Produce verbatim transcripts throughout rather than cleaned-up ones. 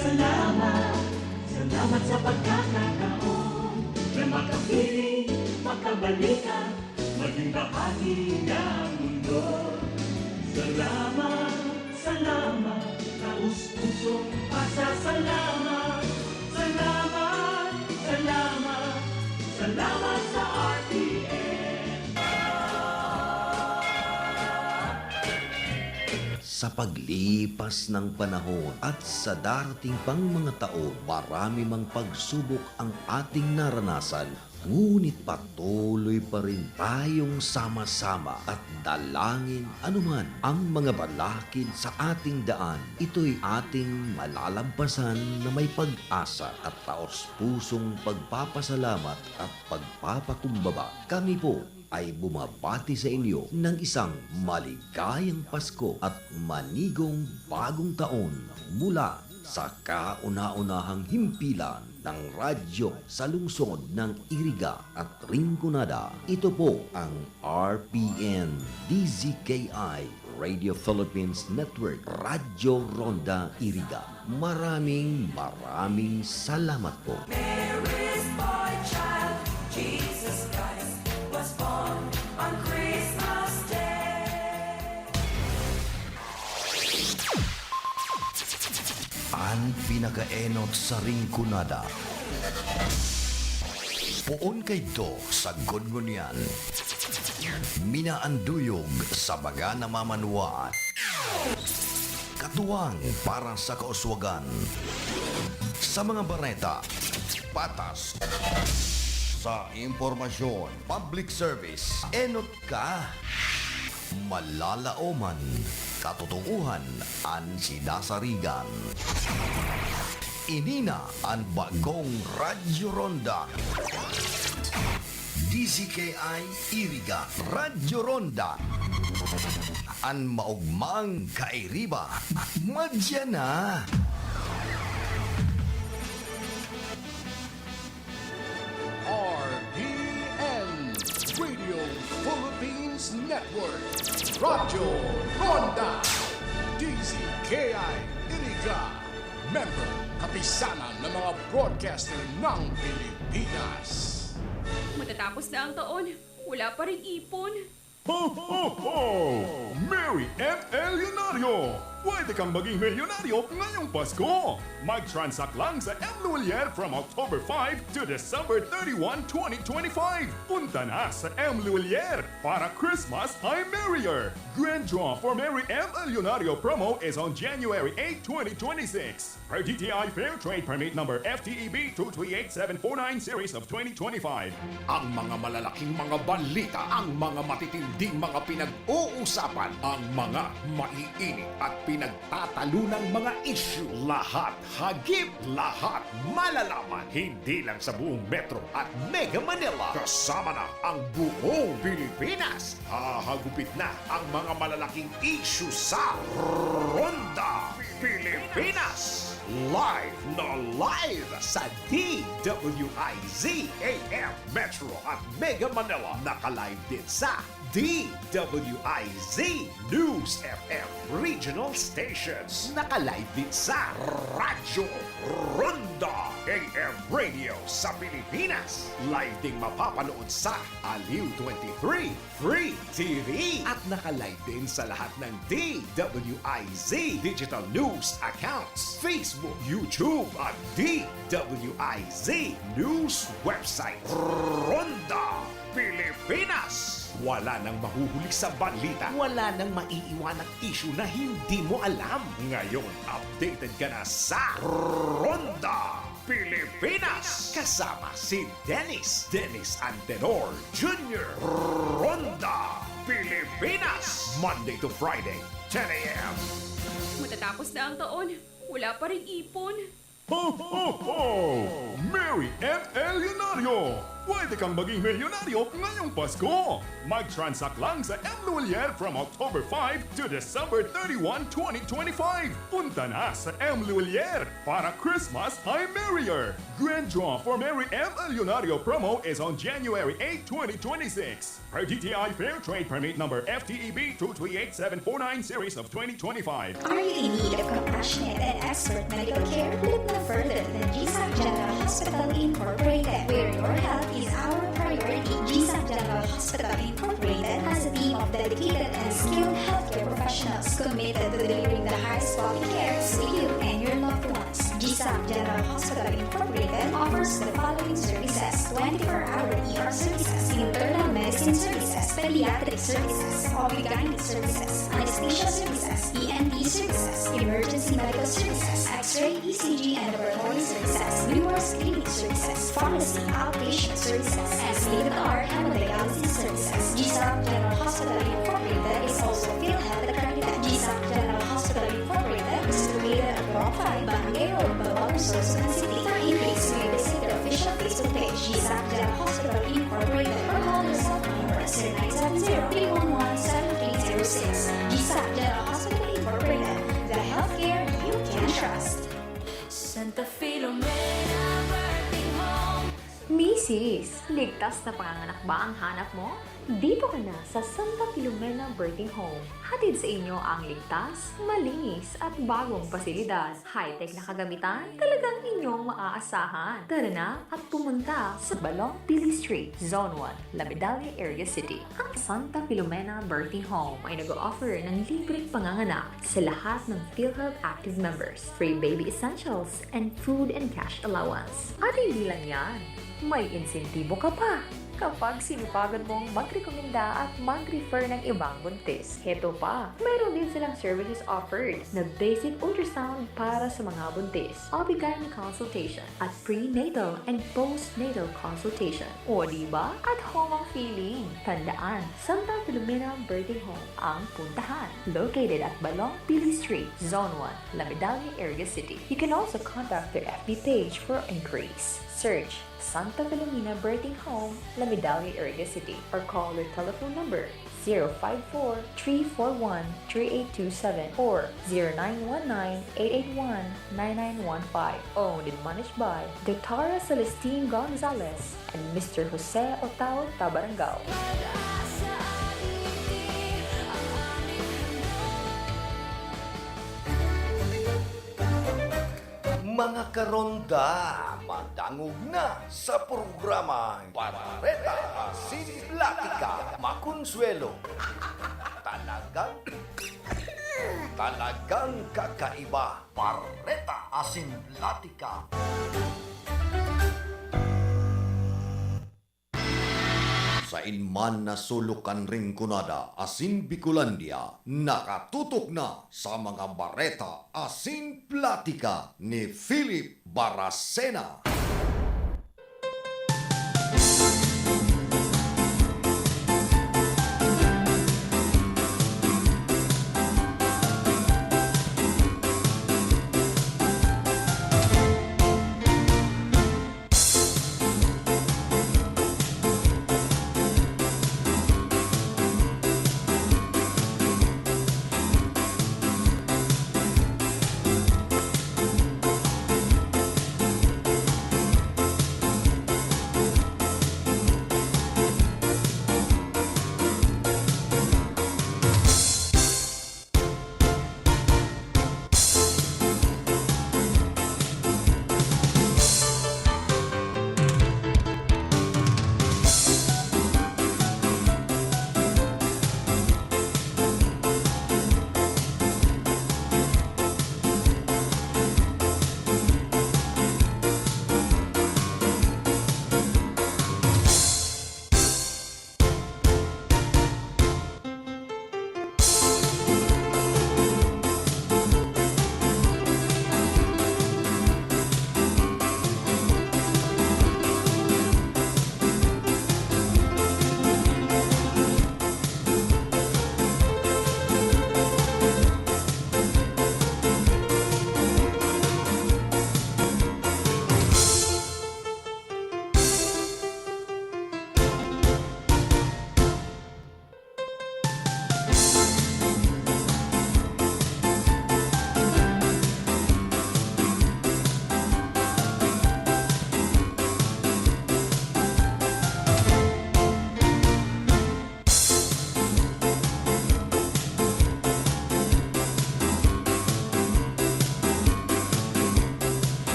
Salamat, salamat sa pagkakataon na makapiling, makabalikan, maging bahagi ng mundo. Salamat, salamat, taos pusong pasasalamat. Salamat, salamat, salamat sa R T N. Sa paglipas ng panahon at sa darating pang mga taon, marami mang pagsubok ang ating naranasan, ngunit patuloy pa rin tayong sama-sama at dalangin anuman ang mga balakid sa ating daan. Ito'y ating malalampasan na may pag-asa at taos-pusong pagpapasalamat at pagpapakumbaba. Kami po ay bumabati sa inyo ng isang maligayang Pasko at manigong bagong taon mula sa kauna-unahang himpilan ng radyo sa lungsod ng Iriga at Rinconada. Ito po ang R P N D Z K I Radio Philippines Network, Radyo Ronda Iriga. Maraming, maraming salamat po. Mary's boy child, Jesus Christ, was born on Christmas Day. An pinakaenot sa Rinconada. Poon kaidto sa Gungunyan. Minaanduyog sa mga namamanwaan. Katuwang para sa kauswagan. Sa mga bareta, patas. Sa impormasyon, public service, enot ka. Malalaoman, katotohanan an sinasarigan. Ini na an bagong Radyo Ronda. D Z K I Iriga, Radyo Ronda. An maogmang kairiba, madya na. R P N Radio Philippines Network, Radyo Ronda, D Z K I Iriga, member, kapisanan ng mga broadcaster ng Pilipinas. Matatapos na ang taon, wala pa ring ipon. Ho, ho, ho! Merry M L Yunaryo! Pwede kang maging milyonaryo ngayong Pasko! Mag-transact lang sa M Luwilier from October five to December thirty-one, twenty twenty-five! Punta na sa M Luwilier! Para Christmas ay merrier! Grand draw for Merry M L Yunaryo promo is on January eight, twenty twenty-six. Per D T I Fair Trade Permit Number F T E B two three eight seven four nine series of twenty twenty-five. Ang mga malalaking mga balita, ang mga matitinding mga pinag-uusapan, ang mga maiinit at pinagtatalunang mga issue, lahat hagip, lahat malalaman, hindi lang sa buong Metro at Mega Manila, kasama na ang buong Pilipinas. Hahagupit na ang mga malalaking issue sa Ronda Pilipinas. Live na live sa D W I Z A M Metro at Mega Manila. Naka-live din sa D W I Z News F M Regional Stations. Naka-live din sa Radyo Ronda A M Radio sa Pilipinas. Live ding mapapanood sa Aliw twenty-three Free T V. At naka-live din sa lahat ng D W I Z Digital News accounts, Facebook, YouTube, at D W I Z News website. Ronda Pilipinas! Wala nang mahuhuli sa balita, wala nang maiiwanang issue na hindi mo alam. Ngayon, updated ka na sa Ronda Pilipinas! Kasama si Dennis, Dennis Antenor Junior. Ronda Pilipinas! Monday to Friday, ten A M. Matatapos na ang taon, wala pa ring ipon. Ho, ho, ho! Merry M L Yunaryo! Pwede kang maging milyonaryo ngayong Pasko! Mag-transact lang sa M Luwilier from October five to December thirty-one, twenty twenty-five. Punta na sa M Luwilier para Christmas time merrier! Grand draw for Merry M Milyonaryo promo is on January eight, twenty twenty-six. Per D T I Fair Trade Permit number F T E B two three eight seven four nine series of twenty twenty-five. Are you in need of compassionate and expert medical care? Look no further than G S A P General Hospital Incorporated, where your health is our priority. G S A P General Hospital Incorporated has a team of dedicated and skilled healthcare professionals committed to delivering the highest quality care to you and your loved ones. G S A P General Hospital Incorporated offers the following services: twenty-four-hour E R services, internal medicine services, pediatric services, O B-G Y N services, anesthesia services, E N T services, emergency medical services, X-ray, E C G, and laboratory services, nurse clinic services, pharmacy, outpatient services, and state-of-the-art hemodialysis services. G S A P General Hospital Incorporated is also PhilHealth accredited. G S A P General Hospital Incorporated is located at Block five, Barangay Road, Balbal, Sorsogon City. For inquiries, you may visit the official Facebook page, G S A P General Hospital Incorporated, or call their cell phone number at zero nine seven zero, three one one, seven three zero six. G S A P General Hospital Incorporated, the healthcare you can trust. Santa Filomena Birthing Home. Misis, ligtas na panganganak ba ang hanap mo? Dito ka na sa Santa Filomena Birthing Home. Hatid sa inyo ang ligtas, malinis at bagong pasilidad. High-tech na kagamitan, talagang inyong maaasahan. Tara na at pumunta sa Balong Pili Street, Zone one, La Medalla, Iriga City. Ang Santa Filomena Birthing Home ay nag-o-offer ng libreng panganganak sa lahat ng PhilHealth active members, free baby essentials, and food and cash allowance. At hindi lang yan, may insentibo ka pa kapag sinipagan mong magrekomenda at mag-refer ng ibang buntis. Heto pa, mayroon din silang services offered na basic ultrasound para sa mga buntis, O B-G Y N consultation, at prenatal and postnatal consultation. O di ba? At home ang feeling! Tandaan, Santa Filomena Birthing Home ang puntahan. Located at Balong Pili Street, Zone one, La Medalla, Iriga City. You can also contact their F B page for inquiries. Search Santa Filomena Birthing Home, La Medalla, Iriga City, or call their telephone number zero five four, three four one, three eight two seven or zero nine one nine, eight eight one, nine nine one five. Owned and managed by Doctora Celestine Gonzalez and Mister Jose Otao Tabarangao. Mga karonda, madangog na sa programang Bareta Asin Platika, Makonsuelo. Talagang, talagang kakaiba. Bareta Asin Platika. Sain man na sulok kan Rinconada asin Bicolandia, nakatutok na sa mga bareta asin platika ni Philip Baracena.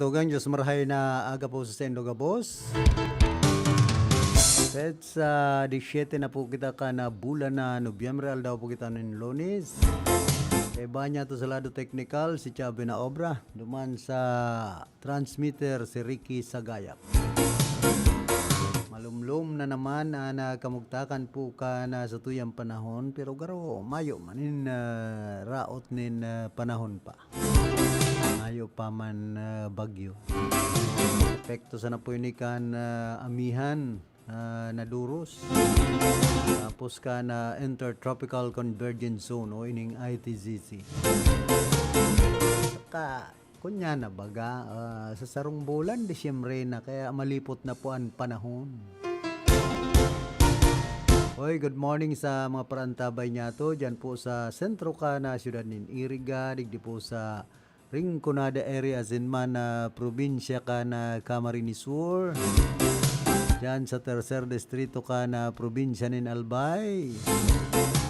Tugang Diyos, marahay na aga po sa saindo gabos. Petsa disyete na po kita kan bulan na Nobyembre, aldaw po kita nin Lunes. Kaiba niya to sa lado teknikal, si Chubby na obra. Duman sa transmitter, si Ricky Sagayap. Malumlom na naman an, ah, kamugtakan po kan, ah, satuyang panahon, pero garo, mayo man nin, ah, raot nin, ah, panahon pa. Mayo pa man, ah, bagyo. Epekto sana po ini kan, ah, amihan, ah, na duros. Tapos kan, ah, Intertropical Convergence Zone o ining I T Z C. Saka, kunya na baga, ah, sa sarong bulan, Disyembre na, kaya malipot na po an panahon. Oy, good morning sa mga parantabay niyato, diyan po sa sentro kan, ah, siyudad nin Iriga, digdi po sa Rinconada area, asin man, ah, probinsya kan, ah, Camarines Sur. Diyan sa tercer distrito kan, ah, probinsya nin Albay.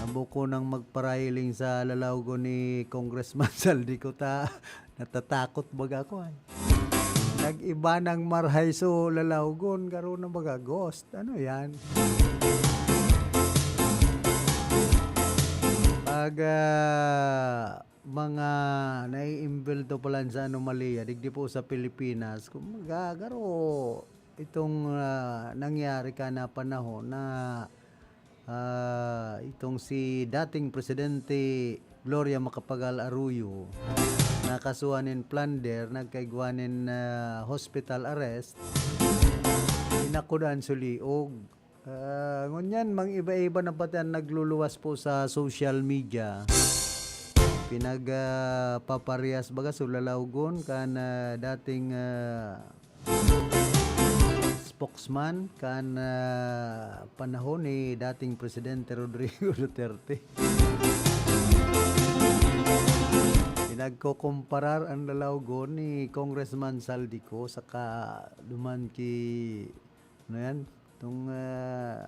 Ang buko nang magparahiling sa lalawgon ni Congressman Zaldy ko ta, natatakot baga ako ay. Nag-iba ng marhay so lalawgon, garo na baga ghost. Ano yan? Pag, ah, mga naiimbelto pa lang sa anomalya, digdi po sa Pilipinas, kumbaga, garo itong, ah, nangyari ka na panahon na, ah, itong si dating Presidente Gloria Macapagal Arroyo, nakasuhan nin plunder, nagkaigwa nin, ah, hospital arrest, inakudan suliog. Ah, ngunyan, mang iba-iba na pati ang nagluluwas po sa social media. Pinag, ah, paparehas baga so lalawgon kan, ah, dating, ah, spokesman kan, ah, panahon ni dating Presidente Rodrigo Duterte. Pinagkokomparar ang lalawgon ni Congressman Zaldy ko saka duman ki, ano yan? Itong, ah,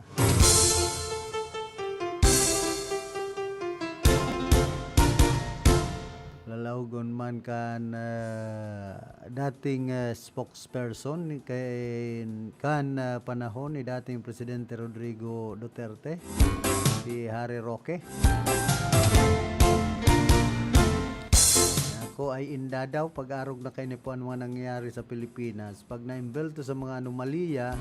lalawgon man kan, ah, dating, ah, spokesperson ni kay, kan, ah, panahon ni dating Presidente Rodrigo Duterte, si Harry Roque. Ako ay indadaw pag-arog na kaini po ang mga nangyayari sa Pilipinas. Pag naimbelto sa mga anomalya,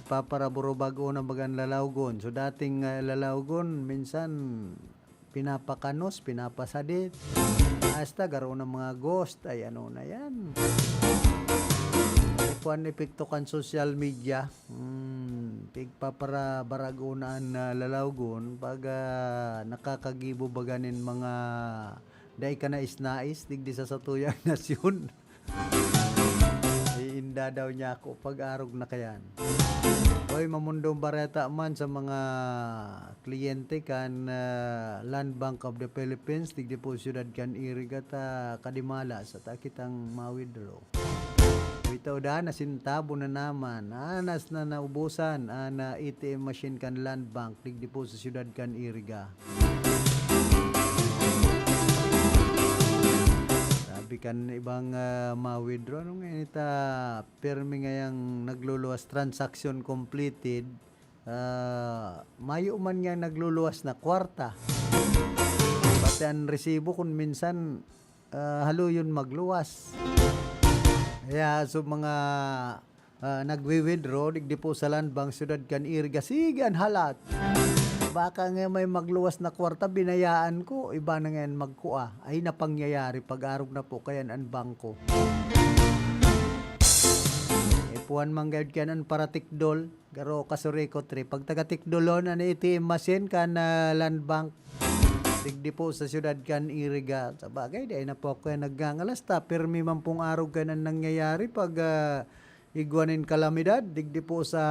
igpaparaburubag-o na baga an lalawgon. So, dating, ah, lalawgon, minsan pinapakanos, pinapasadit. Hasta garo na mga ghost. Ay, ano na yan? Kuan epekto kan social media. Hmm, pigpaparabarag-o na an, ah, lalawgon pag, ah, nakakagibo baga nin mga dai kanais-nais digdi sa satuyang nasyon. Iinda daw niya ako pag-arog na kayan. Oy, mamundong bareta man sa mga kliyente kan, ah, Land Bank of the Philippines, digdi po siyudad kan Iriga ta kadimala sa ta kitang ma-withdraw. Bitaw da, nasintabo na naman. Anas na naubusan an, ah, A T M machine kan Land Bank, digdi po sa siyudad kan Iriga. Sabi kan ibang, ah, ma-withdraw, ano nga ini ta, pirmi ngayang nagluluwas, transaction completed, ah, mayo man nga nagluluwas na kwarta. Pati an resibo kun minsan, ah, haloyon magluwas. Kaya so mga, ah, nagwi-withdraw, digdi po sa Land Bank, siyudad kan Iriga, sige an halat. Baka nga may magluwas na kwarta, binayaan ko, iba na ngayon magkua. Ay, napangyayari, pag-arog na po kayan an bangko. Ipuhan man gayud kayan an paratikdol. Garo kasurikot ri. Pag taga-Tikdolon, an A T M machine kan, ah, Land Bank, digdi po sa siyudad kan Iriga. Sa bagay, di ay na po ako yan nagngangalas ta. Pirmi man pong arog kayan an nangyayari pag, ah, igwa nin kalamidad. Digdi po sa,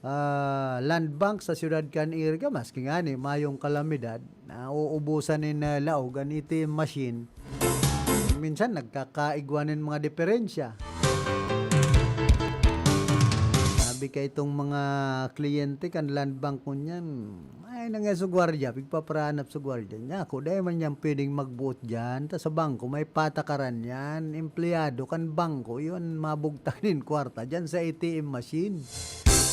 ah, Land Bank sa siyudad kan Iriga. Maski ngani, mayong kalamidad, nauubusan nin, ah, laog an A T M machine. Minsan, nagkakaigwa nin mga diferensya. Ah, Bika itong mga kliyente kan Land Bank ngunyan, ay, nangya sa gwardiya, pigpaparanap sa gwardiya. Niya, ako, dai man yan pwedeng magbuot dyan. Ta sa bangko, may patakaran yan. Empleyado kan bangko, yun, mabugtak nin kwarta dyan sa A T M machine.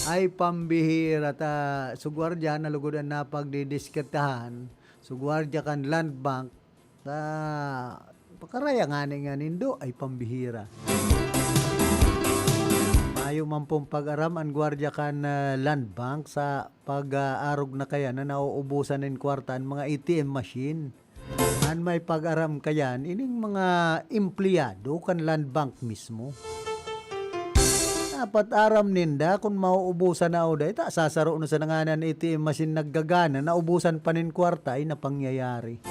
Ay, pambihira ta. Sa gwardiya, nalugod ang napagdidiskitahan. Sa gwardiya kan Land Bank, sa pakaraya ngani nga nindo, ay pambihira. Mayo man pong pag-aram an gwardiya kan, ah, Land Bank sa pag-aarog na kaya na nauubusan nin kwarta an mga A T M machine. An may pag-aram kayan, ining mga empleyado kan Land Bank mismo. Dapat aram ninda kun mauubusan na o dai, ta sasaro na sa nanganan A T M machine naggagana, naubusan pa nin kwarta, ay napangyayari.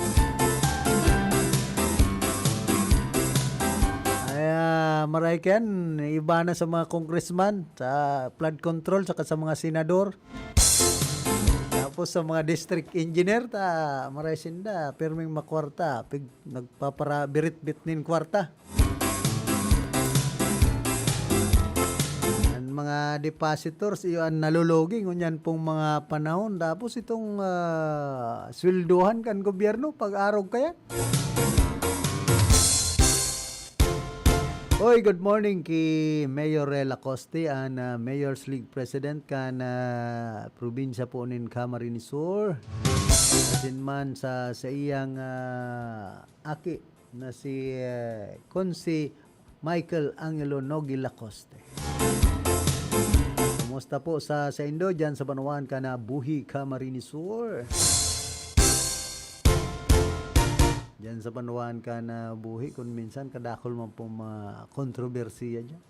Kaya maray kayan, iba na sa mga congressman, sa flood control, saka sa mga senador. Tapos sa mga district engineer, ta maray sinda, pirming makwarta, pig, nagpaparabirit-bit nin kwarta. An mga depositors, iyo an nalulugi ngunyan pong mga panahon. Tapos itong, ah, sweldohan kan gobyerno, pag-arog kaya. Oy, good morning ki Mayor Rel Acoste, an, ah, Mayor's League President kan, ah, probinsya po nin Camarines Sur. Asin man sa, sa iyang, ah, aki na si, eh, Consi Michael Angelo Nogi Lacoste. Kumusta po sa saindo diyan sa banwaan kan, ah, Buhi, Camarines Sur? Diyan sa banwaan kan, ah, Buhi, kun minsan kadakul man pong mga kontrobersiya diyan.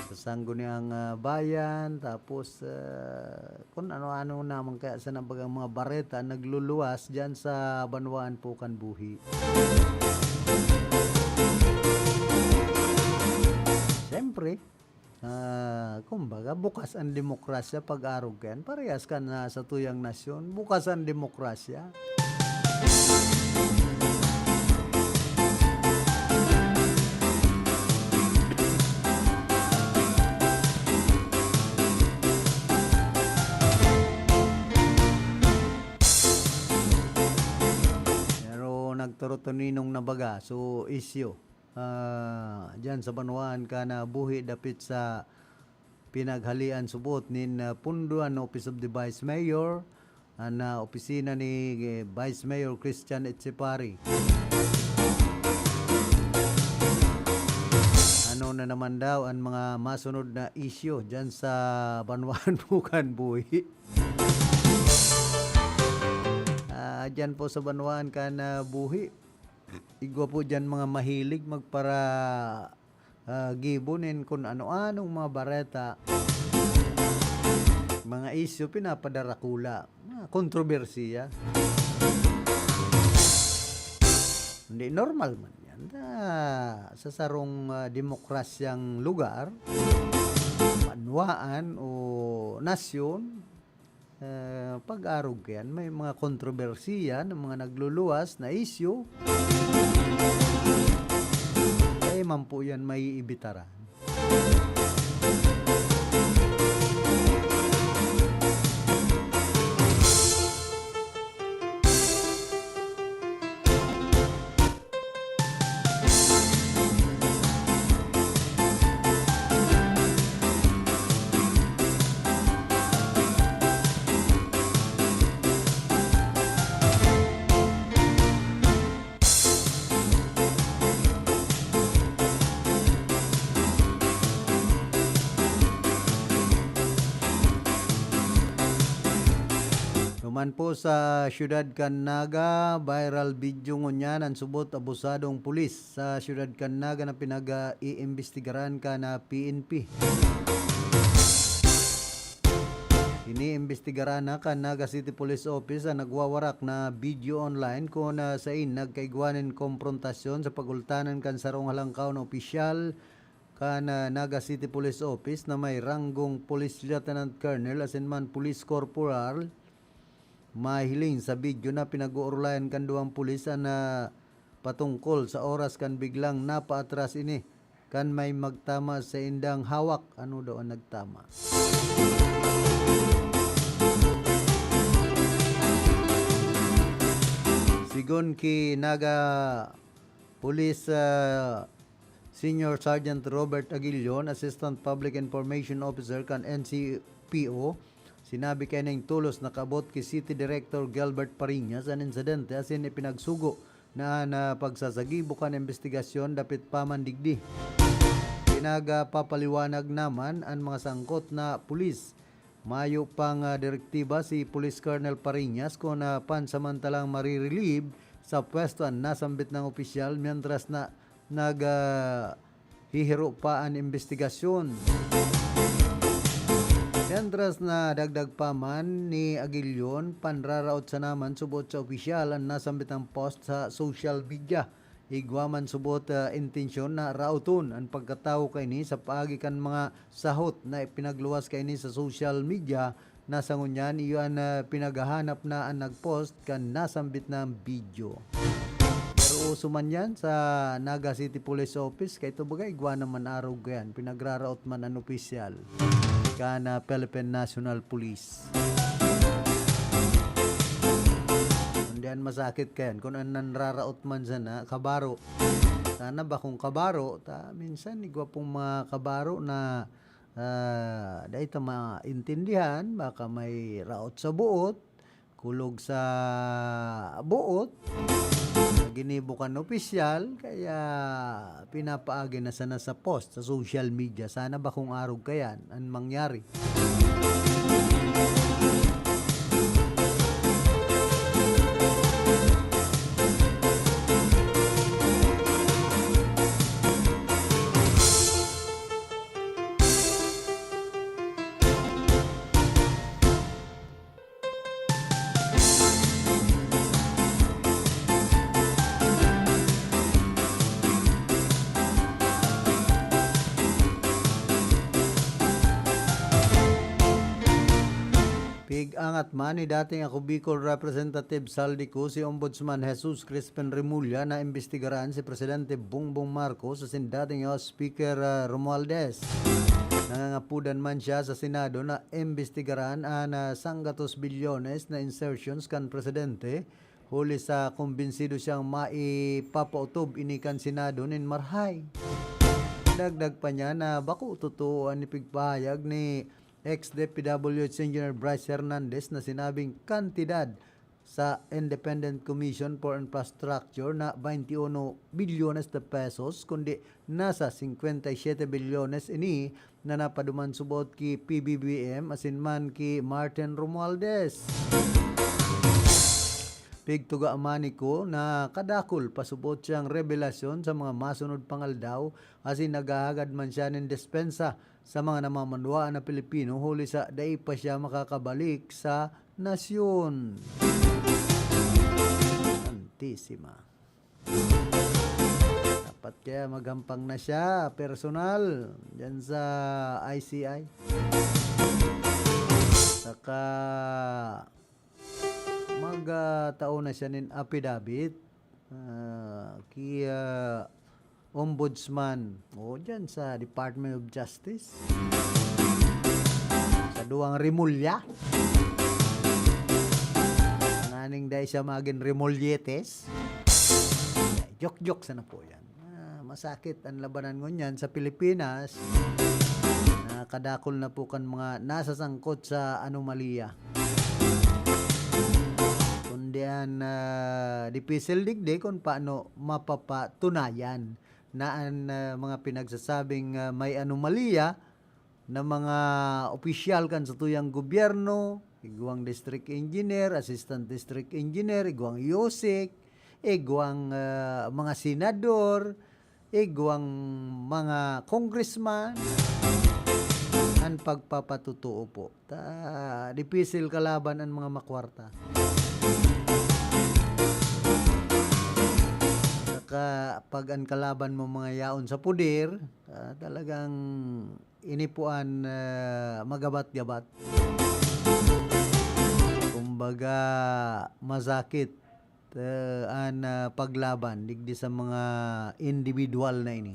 Sa Sangguniang, ah, Bayan, tapos, ah, kun ano-ano naman kaya sa nabagang mga bareta nagluluwas diyan sa banwaan po kan Buhi. Siyempre, ah, kumbaga, bukas ang demokrasya pag-arog kayan. Parehas kan, ah, satuyang nasyon, bukas ang demokrasya. Pero nagturutuninong na baga, so, isyu. Ah, diyan sa banwaan kan, ah, Buhi dapit sa pinaghalean subot nin, ah, pundoan na Office of the Vice Mayor, an, ah, opisina ni, eh, Vice Mayor Christian Etchepare. Ano na naman daw an mga masunod na isyu diyan sa banwaan po kan Buhi? Ah, diyan po sa banwaan kan, ah, Buhi, igwa po diyan mga mahilig magpara, ah, gibo nin kun ano-anong mga bareta, mga isyu pinapadarakula, mga kontrobersiya. Hindi normal man yan. Ah, sa sarong, ah, demokrasyang lugar, banwaan o nasyon, eh, pag-arog kayan, may mga kontrobersiya ng mga nagluluwas na isyu, dai man po yan maiibitaran. Duman po sa siyudad kan Naga, viral video ngunyan an subot abusadong pulis sa siyudad kan Naga na pinag-iimbestigaran kan, ah, P N P. Iniimbestigaran na kan Naga City Police Office an nagwawarak na video online kun, ah, sain nagkaigwa nin komprontasyon sa pagultanan kan sarong halangkaw na opisyal kan, ah, Naga City Police Office na may ranggong Police Lieutenant Colonel asin man Police Corporal. Mahiling sa video na pinag-oorolayan kan duwang pulis an, ah, patungkol sa oras kan biglang napaatras ini. kan may magtama sa indang hawak. Ano daw ang nagtama? Sigon ki Naga Police, ah, Senior Sergeant Robert Aguilion, Assistant Public Information Officer kan N C P O, sinabi kaining tolos nakaabot ki City Director Gilbert Pariñas an insidente asin ipinagsugo na an, ah, pagsasagibo kan imbestigasyon dapit pa man digdi. Pinagpapaliwanag naman an mga sangkot na pulis. Mayo pang, ah, direktiba si Police Colonel Pariñas kun, ah, pansamantalang marirelieve sa pwesto an nasambit na opisyal mientras na nag, ah, hihiro pa an imbestigasyon. Mientras na dagdag pa man ni Aguilion, panraraot sana man subot sa opisyal an nasambitang post sa social media. Igwa man subot, ah, intensyon na raoton an pagkatawo kaini sa paagi kan mga sahot na ipinagluwas kaini sa social media, na sa ngunyan iyo an, ah, pinaghahanap na an nag-post kan nasambit na video. Pero uso man yan sa Naga City Police Office, kay ito baga igwa naman arog ko yan, pinagraraot man an opisyal kan, ah, Philippine National Police. Kundi an masakit kayan, kun an nanraraot man sana, kabaro. Sana bakong kabaro, ta minsan igwa pong mga kabaro na, ah, dai ta maintindihan, baka may raot sa buot, kulog sa buot, na ginibo kan opisyal, kaya pinapaagi na sana sa post sa social media. Sana bakong arog kayan an mangyari. Pig-angat man ni dating Ako Bicol Representative Zaldy Co si Ombudsman Jesus Crispin Remulla na imbestigaran si Presidente Bongbong Marcos asin dating House Speaker, ah, Romualdez. Nangangapudan man siya sa Senado na imbestigaran an, ah, sanggatos bilyones na insertions kan presidente, huli sa kumbinsido siyang maipapaotob ini kan Senado nin marahay. Dagdag pa niya na bako totoo an ipigpahayag ni ex-D P W H Engineer Bryce Hernandez na sinabing kantidad sa Independent Commission for Infrastructure na twenty-one bilyones de pesos, kundi nasa cincuenta y siete bilyones ini na napaduman subot ki P B B M asin man ki Martin Romualdez. Pigtuga man ni Co na kadakul pa subot siyang rebelasyon sa mga masunod pang aldaw, asin naghahagad man siya nin dispensa sa mga namamanwaan na Pilipino huli sa dai pa siya makakabalik sa nasyon. Santisima. Dapat kaya maghampang na siya, personal, dyan sa I C I. Saka, mag, ah, tao na siya nin affidavit, ah, ki, ah, Ombudsman. O, dyan sa Department of Justice. Sa duwang Remulla. Nganing dai siya magin Remulletes. Joke-joke sana po yan. Ah, masakit an labanan ngunyan sa Pilipinas. Nakadakul na po kan mga nasasangkot sa anomalya. Kundi an, ah, dipisil digdi kun paano mapapatunayan na an, ah, mga pinagsasabing, ah, may anomalya na mga opisyal kan satuyang gobyerno, igwang district engineer, assistant district engineer, igwang yusik, igwang, ah, mga senador, igwang mga congressman, an pagpapatotoo po. Ta, dipisil kalaban an mga makwarta. Saka pag an kalaban mo mga yaon sa poder, ah, talagang ini po an, ah, magabat-gabat. Kumbaga, masakit eh, an, ah, paglaban digdi sa mga individual na ini.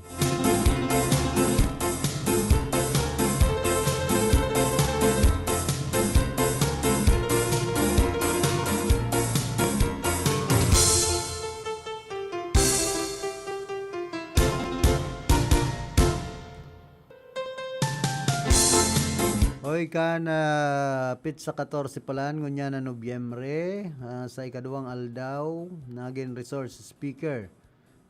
Hoy, kan, ah, petsa katorse pa lang ngunyan na Nobyembre, ah, sa ikaduwang aldaw, nagin resource speaker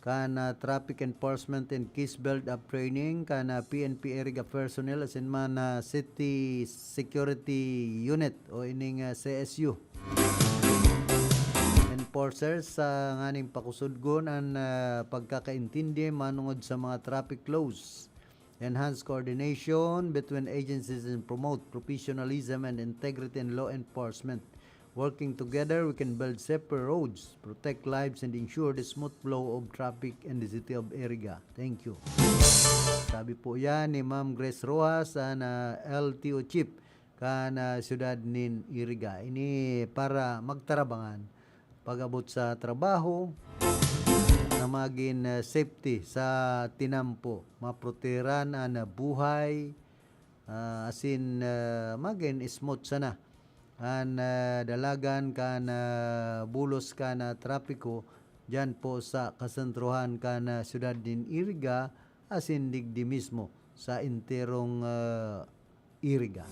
kan, ah, Traffic Enforcement and Case Build-up Training kan, ah, P N P Iriga personnel asin man, ah, City Security Unit o ining, ah, C S U enforcers sa nganing pakusudgon an, ah, pagkakaintindi manongod sa mga traffic laws. Enhance coordination between agencies and promote professionalism and integrity in law enforcement. Working together, we can build safer roads, protect lives, and ensure the smooth flow of traffic in the city of Iriga. Thank you. Sabi po yan ni Ma'am Grace Rojas, an, ah, L T O Chief kan, ah, siyudad nin Iriga. Ini para magtarabangan pag-abot sa trabaho na magin, ah, safety sa tinampo. Maprotehiran an, ah, buhay, ah, asin, ah, magin smooth sana an, ah, dalagan kan, ah, bulos kan, ah, trapiko diyan po sa kasentrohan kan, ah, siyudad nin Iriga asin digdi mismo sa enterong, ah, Iriga.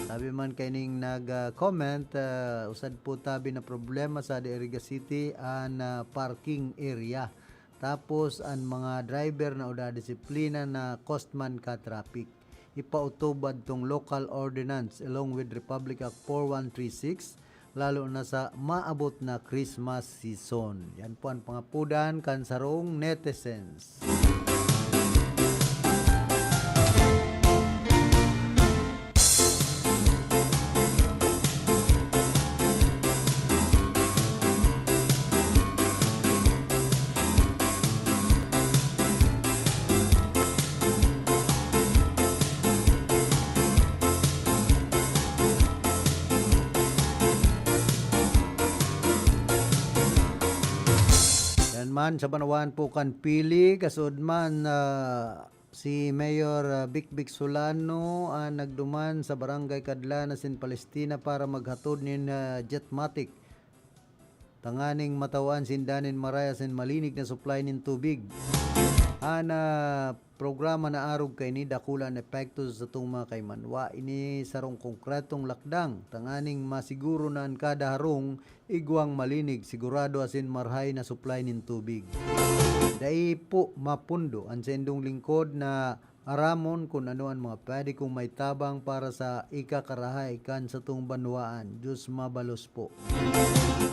Sabi man kaining nag, ah, comment, ah, usad po tabi na problema sa Iriga City an, ah, parking area. Tapos an mga driver na wala disiplina na cost man ka traffic. Ipautob adtong local ordinance along with Republic Act four one three six, lalo na sa maabot na Christmas season. Yan po an pangapodan kan sarong netizens. Yan man, sa banwaan po kan Pili, kasuod man, ah, si Mayor, ah, Bikbik Solano, ah, nagduman sa Barangay Kadlana sin Palestina para maghatod nin, ah, Jetmatic, tanganing matawan sinda nin maray asin malinig na supply nin tubig. An, ah, programa na arog kaini dakula an epekto sa satong mga kaimanwa. Ini sarong konkretong lakdang tanganing masiguro na an kada harong igwang malinig, sigurado asin marahay na supply nin tubig. Dai po mapundo an saindong lingkod na aramon kun ano an mga pwede kong maitabang para sa ikakarahay kan satong banwaan. Diyos mabalos po.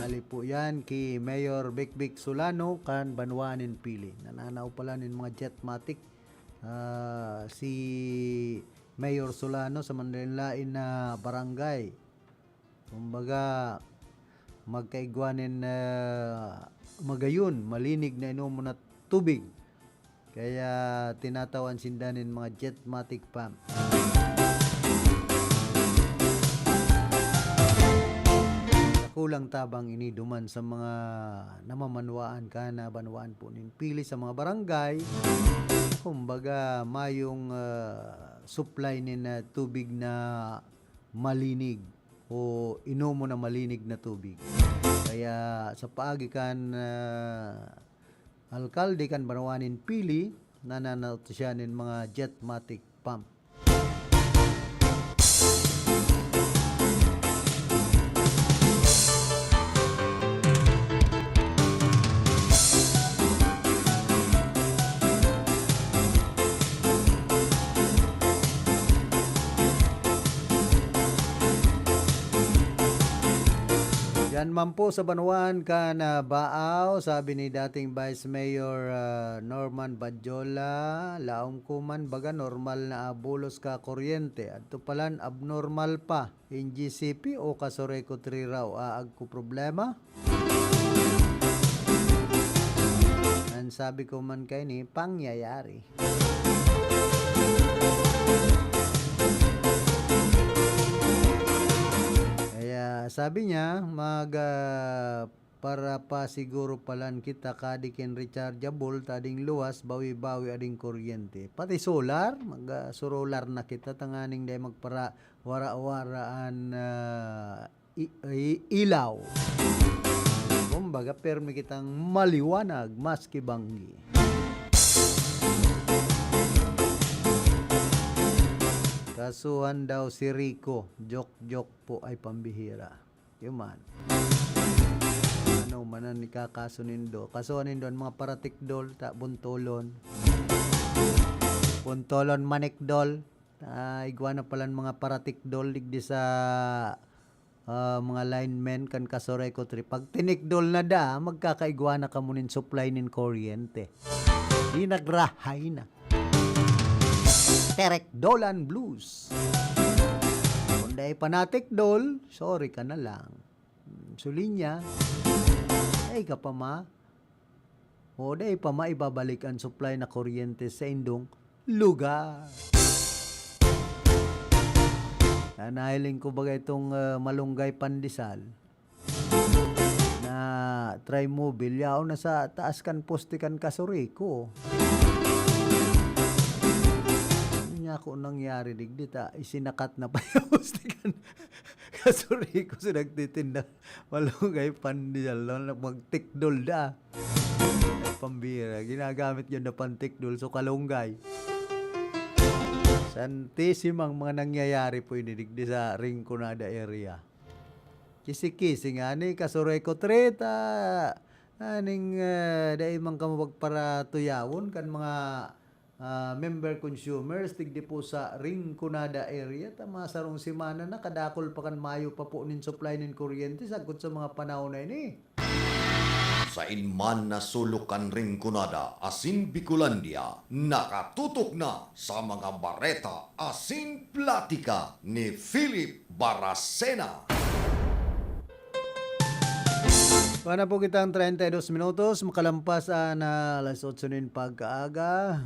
Hali po yan ki Mayor Bikbik Solano kan banwaan nin Pili. Nananao pala nin mga Jetmatic, ah, si Mayor Solano sa manlaen-laen na barangay. Kumbaga, magkaigwa nin, ah, magayon, malinig na inomon na tubig. Kaya tinatawan sinda nin mga Jetmatic pump. Dakulang tabang ini duman sa mga namamanwaan kan banwaan po nin Pili sa mga barangay. Kumbaga, mayong, ah, supply nin, ah, tubig na malinig o inomon na malinig na tubig. Kaya sa paagi kan, ah, alkalde kan banwaan nin Pili, nananao siya nin mga Jetmatic pump. Diyan man po sa banwaan kan, ah, Baao, sabi ni dating Vice Mayor, ah, Norman Badjola, "Laom ko man baga normal na abulos ka kuryente. Adto palan abnormal pa." N G C P o Casureco three raw, aag ko problema? An sabi ko man kaini, pangyayari. Kaya Sabi niya, mag, ah, para pa siguro palan kita kadi kin rechargeable, ta ding luwas, bawi-bawi ading kuryente. Pati solar, mag, ah, surolar na kita, tanganing dai magpara-, wara-wara an, ah, i-, i-, ilaw. Kumbaga, permi kitang maliwanag, maski banggi. Kasuhan daw si Rico. Joke, joke po, ay pambihira. Yun man. Ano man ang ikakaso nindo? Kaso nindo, ang mga paratikdol, ta, buntolon. Buntolon, manikdol. Ah, igwa na palan mga paratikdol, digdi sa, ah, mga linemen kan Casureco three. Pag tinikdol na da, magkakaigwa na kamo nin supply nin kuryente. Di nagrahay na. Terekdolan Blues. Kung dai pa natikdol, sorry ka na lang. Hmm, sulinya, dai ka pa ma-, o dai pa maibabalik ang supply na kuryente sa indong lugar. Na nahiling ko baga itong, ah, malunggay pandesal na Trimobile, yaon na sa taas kan poste kan Casureco. Ano niya ako nangyari, digdi ta, isinakat na pa yung poste kan Casureco sa nagtitinda. Malunggay pandesal, no? Magtikdol da. Pambira, ginagamit yun na pantikdol, so kalunggay. Santisimang mga nangyayari po ini digdi sa Rinconada area. Kisi-kisi nga ni Casureco three ta, aning, ah, dai man kamo pagparatuyawon kan mga, ah, member consumers, digdi po sa Rinconada area, ta mga sarong semana na, kadakul pa kan mayo pa po nin supply nin kuryente sagkod sa mga panahon na ini. Sain man na sulok kan Rinconada asin Bicolandia, nakatutok na sa mga bareta asin platika ni Philip Baracena. Wala po kitang treinta y dos minutos, makalampas an, ah, alas otso nin pagkaaga.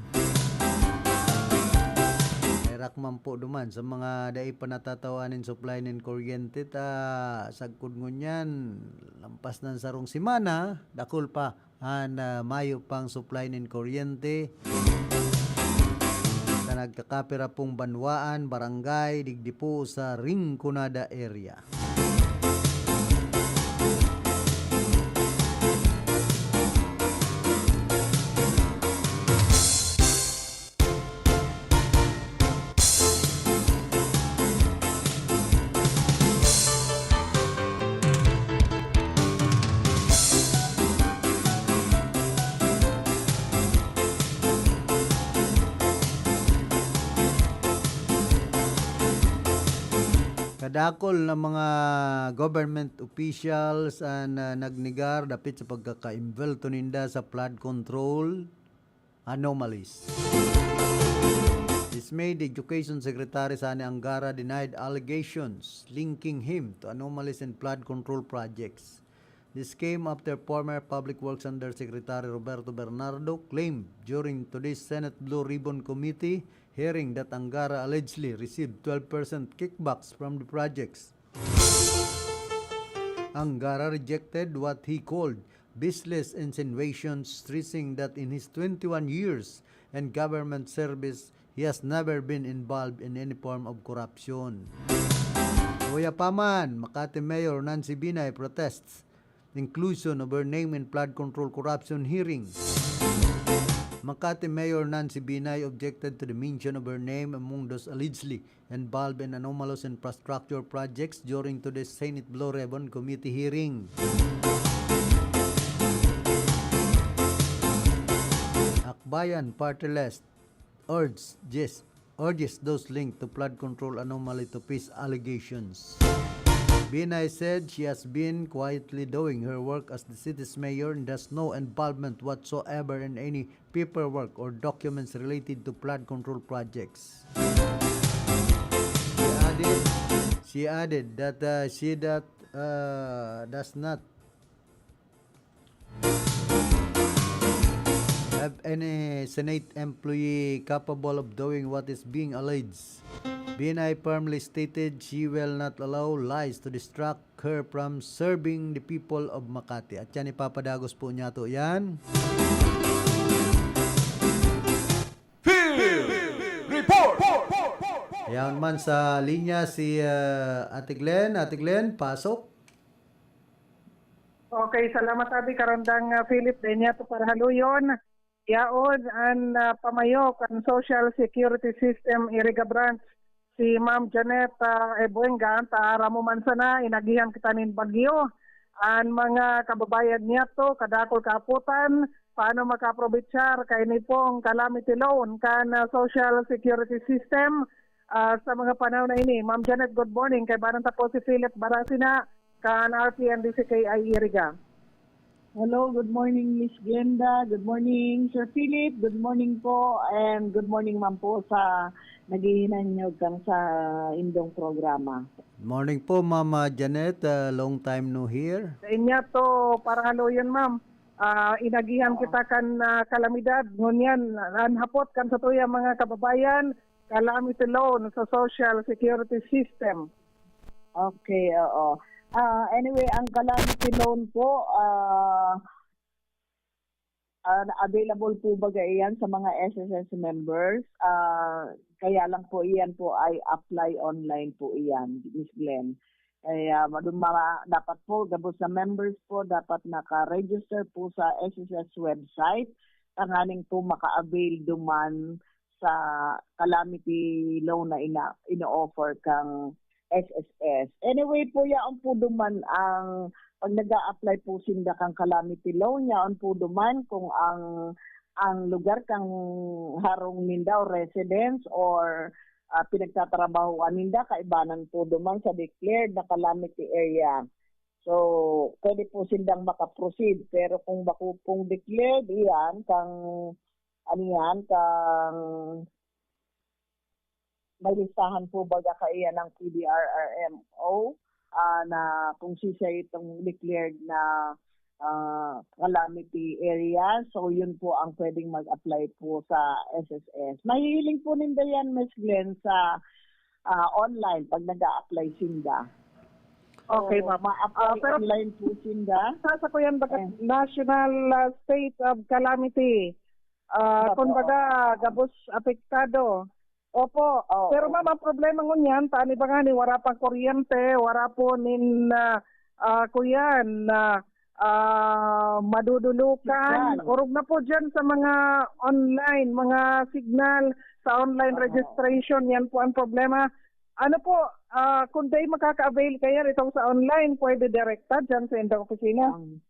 Herak man po duman sa mga dai pa natatawan nin supply nin kuryente ta sagkod ngunyan, lampas na an sarong semana, dakul pa an, ah, mayo pang supply nin kuryente sa nagkakapira pong banwaan, barangay, digdi po sa Rinconada area. Kadakul na mga government officials an, ah, nagnegar dapit sa pagkakaimbelto ninda sa flood control anomalies. Dismayed, the Education Secretary Sonny Angara denied allegations linking him to anomalies in flood control projects. This came after former Public Works Undersecretary Roberto Bernardo claimed during today's Senate Blue Ribbon Committee hearing that Angara allegedly received twelve percent kickbacks from the projects. Angara rejected what he called baseless insinuations, stressing that in his twenty-one years in government service, he has never been involved in any form of corruption. Uya pa man, Makati Mayor Nancy Binay protests inclusion of her name in flood control corruption hearing. Makati Mayor Nancy Binay objected to the mention of her name among those allegedly involved in anomalous infrastructure projects during today's Senate Blue Ribbon Committee hearing. Akbayan Party List urges, urges those linked to flood control anomaly to face allegations. Binay said she has been quietly doing her work as the city's mayor and has no involvement whatsoever in any paperwork or documents related to flood control projects. She added, she added that, uh, she that, uh, does not Have any Senate employee capable of doing what is being alleged? B N I firmly stated she will not allow lies to distract her from serving the people of Makati. At yan, ipapadagos po niya to yan. Field Report! Yan man sa linya si ah, Ate Glenn. Ate Glenn, pasok. Okay, salamat abi Karandang ah, Philip. Dahil niya to para haluyon. Yaon an ah, pamayo kan Social Security System Iriga Branch, si Ma'am Janet ah, Ebuenga. Ta ramo man sana, inagihan kita nin bagyo. An mga kababayan niya to, kadakol kaaputan, paano makaprobechar kaini pong calamity loan kan ah, Social Security System ah, sa mga panahon na ini. Ma'am Janet, good morning. Kaibanan ta po si Philip Barasina kan R T N D C K I Iriga. Hello, good morning Miss Glenda, good morning Sir Philip, good morning po, and good morning man po sa naghihinanyog kan sa indong programa. Morning po, Mama Janet. Uh, long time no hear. Sa inya to, para haluyon, ma'am. Ah, inagihan kita kan ah, kalamidad. Ngunyan, an hapot kan sa tuya mga kababayan, calamity loan sa social security system. Okay, oo. Ah, anyway, ang calamity loan po, ah, ah, available po baga iyan sa mga S S S members. Ah, kaya lang po iyan po ay apply online po iyan, Miss Glenn. Kaya madum- mara- dapat po gabos na members po dapat naka-register po sa S S S website tanganing po maka-avail duman sa calamity loan na ina ino-offer kang S S S. Anyway po, yaon po duman ang pag nag-a-apply po sinda kang calamity loan, yaon po duman kung ang ang lugar kang harong ninda o residence or ah, pinagtatrabahoan ninda kaibanan po duman sa declared na calamity area. So, pwede po sindang makaproceed. Pero kung bako pong declared, iyan, kang, ano yan, kang may listahan po baga kaiyan ng P D R R M O ah, na kung siya itong declared na ah, calamity area. So, yun po ang pwedeng mag-apply po sa S S S. Mahihiling po ninda yan, Miss Glenn, sa ah, online pag nag-a-apply sinda. Okay, So, ma'am. ma-apply Ah, pero- online po sinda. Sa sa kuyan baga Eh. national ah, state of calamity. Ah, Opo. Kumbaga, gabos apektado. Opo. Oo. Pero ma'am, ang problema ngunyan, tani ba nga ni wala pang kuryente, wala po nin ah, ah, kuyan na ah, madudulukan. Signal. Orog na po dyan sa mga online, mga signal sa online Oo. registration. Yan po ang problema. Ano po, ah, kung day makaka-avail kayo itong sa online, pwede direkta dyan sa indang opisina? Ang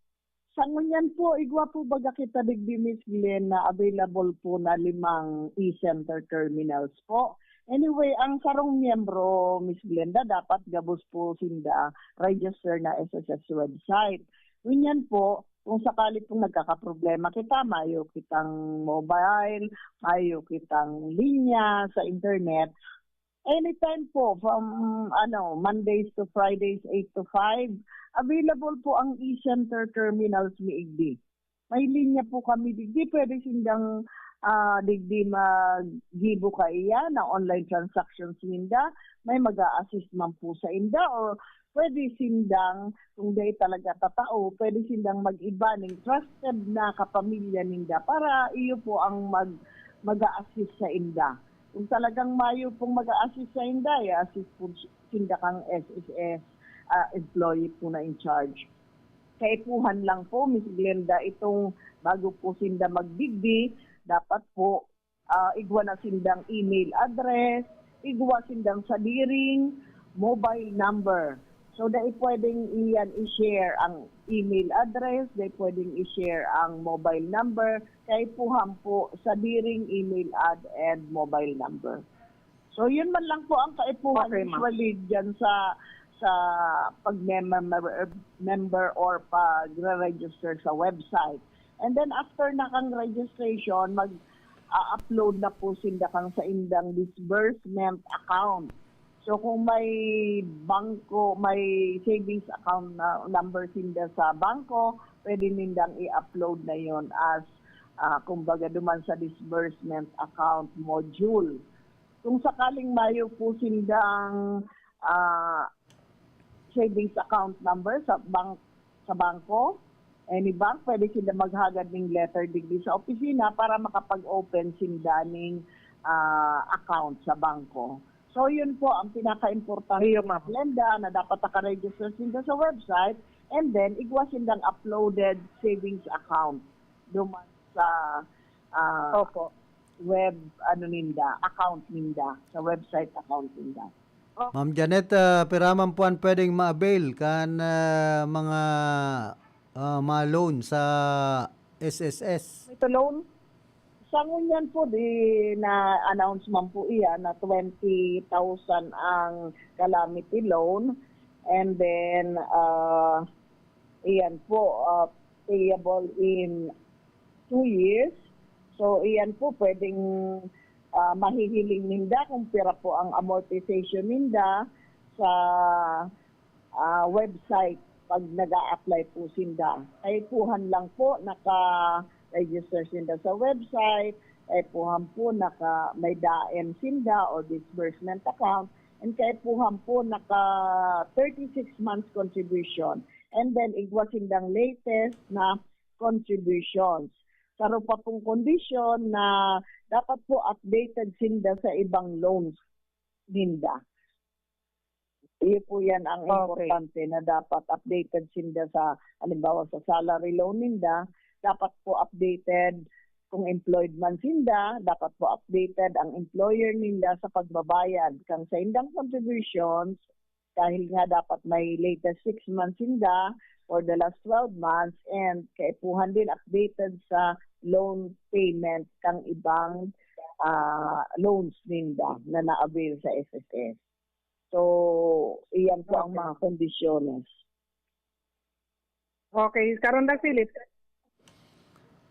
sa ngunyan po, igwa po baga kita digdi, Miss Glenn, na available po na limang e-center terminals po. Anyway, ang sarong miyembro, Miss Glenda, dapat gabos po sinda register na S S S website. Ngunyan po, kung sakali pong nagkakaproblema kita, mayo kitang mobile, mayo kitang linya sa internet, anytime po, from ano, Mondays to Fridays, eight to five, available po ang e-center terminals miigdi. May linya po kami digdi, pwede sindang ah, digdi maggibo kaiya na online transactions ninda. May mag-a-assist man po sa inda or pwede sindang, kung dai talaga tatao, pwede sindang mag-iba ning trusted na kapamilya ninda para iyo po ang mag mag-a-assist sa inda. Kung talagang mayo pong mag-a-assist sa inda, i-assist po sinda kang S S S ah, employee po na in charge. Kaipuhan lang po, Miss Glenda, itong bago po sinda magdigdi, dapat po ah, igwa na sindang email address, igwa sindang sadiring mobile number. So, dai pwedeng iyan i-share ang email address, dai pwedeng i-share ang mobile number, kaipuhan po sadiring email ad and mobile number. So, yun man lang po ang kaipuhan Okay, ma'am. Usually dyan sa sa pag-member member or pag-register sa website. And then after na kang registration, mag-upload na po sinda kang sa indang disbursement account. So kung may bangko, may savings account na number sinda sa bangko, pwede nindang i-upload na yon as ah, kumbaga duman sa disbursement account module. Kung sakaling mayo po sindang, ah, savings account number sa bank, sa bangko, any bank, pwede sila maghagad ning letter digdi sa opisina para makapag-open sinda ning, ah, account sa bangko. So, yun po ang pinaka-importante, Iyo, ma'am. Glenda, na dapat naka-register sinda sa website, and then igwa sindang uploaded savings account duman sa, ah, Opo. web, ano ninda, account ninda, sa website account ninda. Ma'am Janet, ah, pira man po an pwedeng ma-avail kan, ah, mga, ah, mga loan sa S S S? Ito loan? Sa ngunyan po, di na-announce man po iyan na twenty thousand ang calamity loan. And then, ah, iyan po, ah, payable in two years. So, iyan po, pwedeng, ah, mahihiling ninda kung pira po ang amortization ninda sa, ah, website pag nag-a-apply po sinda. Kaipuhan lang po naka-register sinda sa website, kaipuhan po naka, may daem sinda or disbursement account, and kaipuhan po naka thirty-six months contribution. And then, igwa sindang latest na contributions. Saro pa pong kondisyon na dapat po updated sinda sa ibang loans ninda. Iyo po yan ang Okay. importante, na dapat updated sinda sa, halimbawa, sa salary loan ninda, dapat po updated kung employed man sinda, dapat po updated ang employer ninda sa pagbabayad kang saindang contributions, dahil nga dapat may latest six months sinda for the last twelve months, and kaipuhan din updated sa loan payment kang ibang, ah, loans ninda na na-avail sa S S S. So, iyan po ang Okay. mga kondisyones. Okay, Karondag Philip.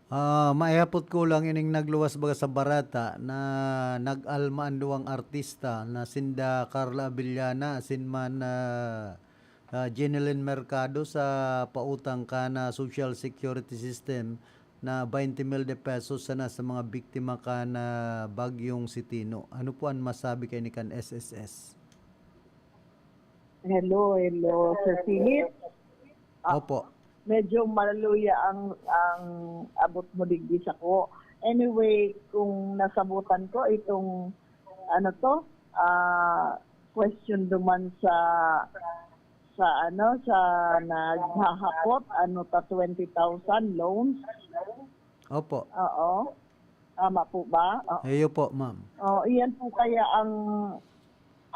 Ah, maihapot ko lang ining nagluwas baga sa barata na nag-alma an duwang artista na sinda Carla Abellana asin man, ah, ah, Jeneline Mercado sa pautang kan, ah, Social Security System na twenty mil de pesos sana sa mga biktima kan, ah, Bagyong Sitino. Ano po an masabi kaini kan S S S? Hello, hello, Sir Philip. Ah, Opo. Medyo maluya ang, ang abot mo digdi sako. Anyway, kung nasabutan ko itong, ano to, ah, question duman sa, sa ano, sa naghahapot, ano ta, twenty thousand loans. Opo. Oo. Tama po ba? Oo. Iyo po, ma'am. Oh, iyan po kaya ang,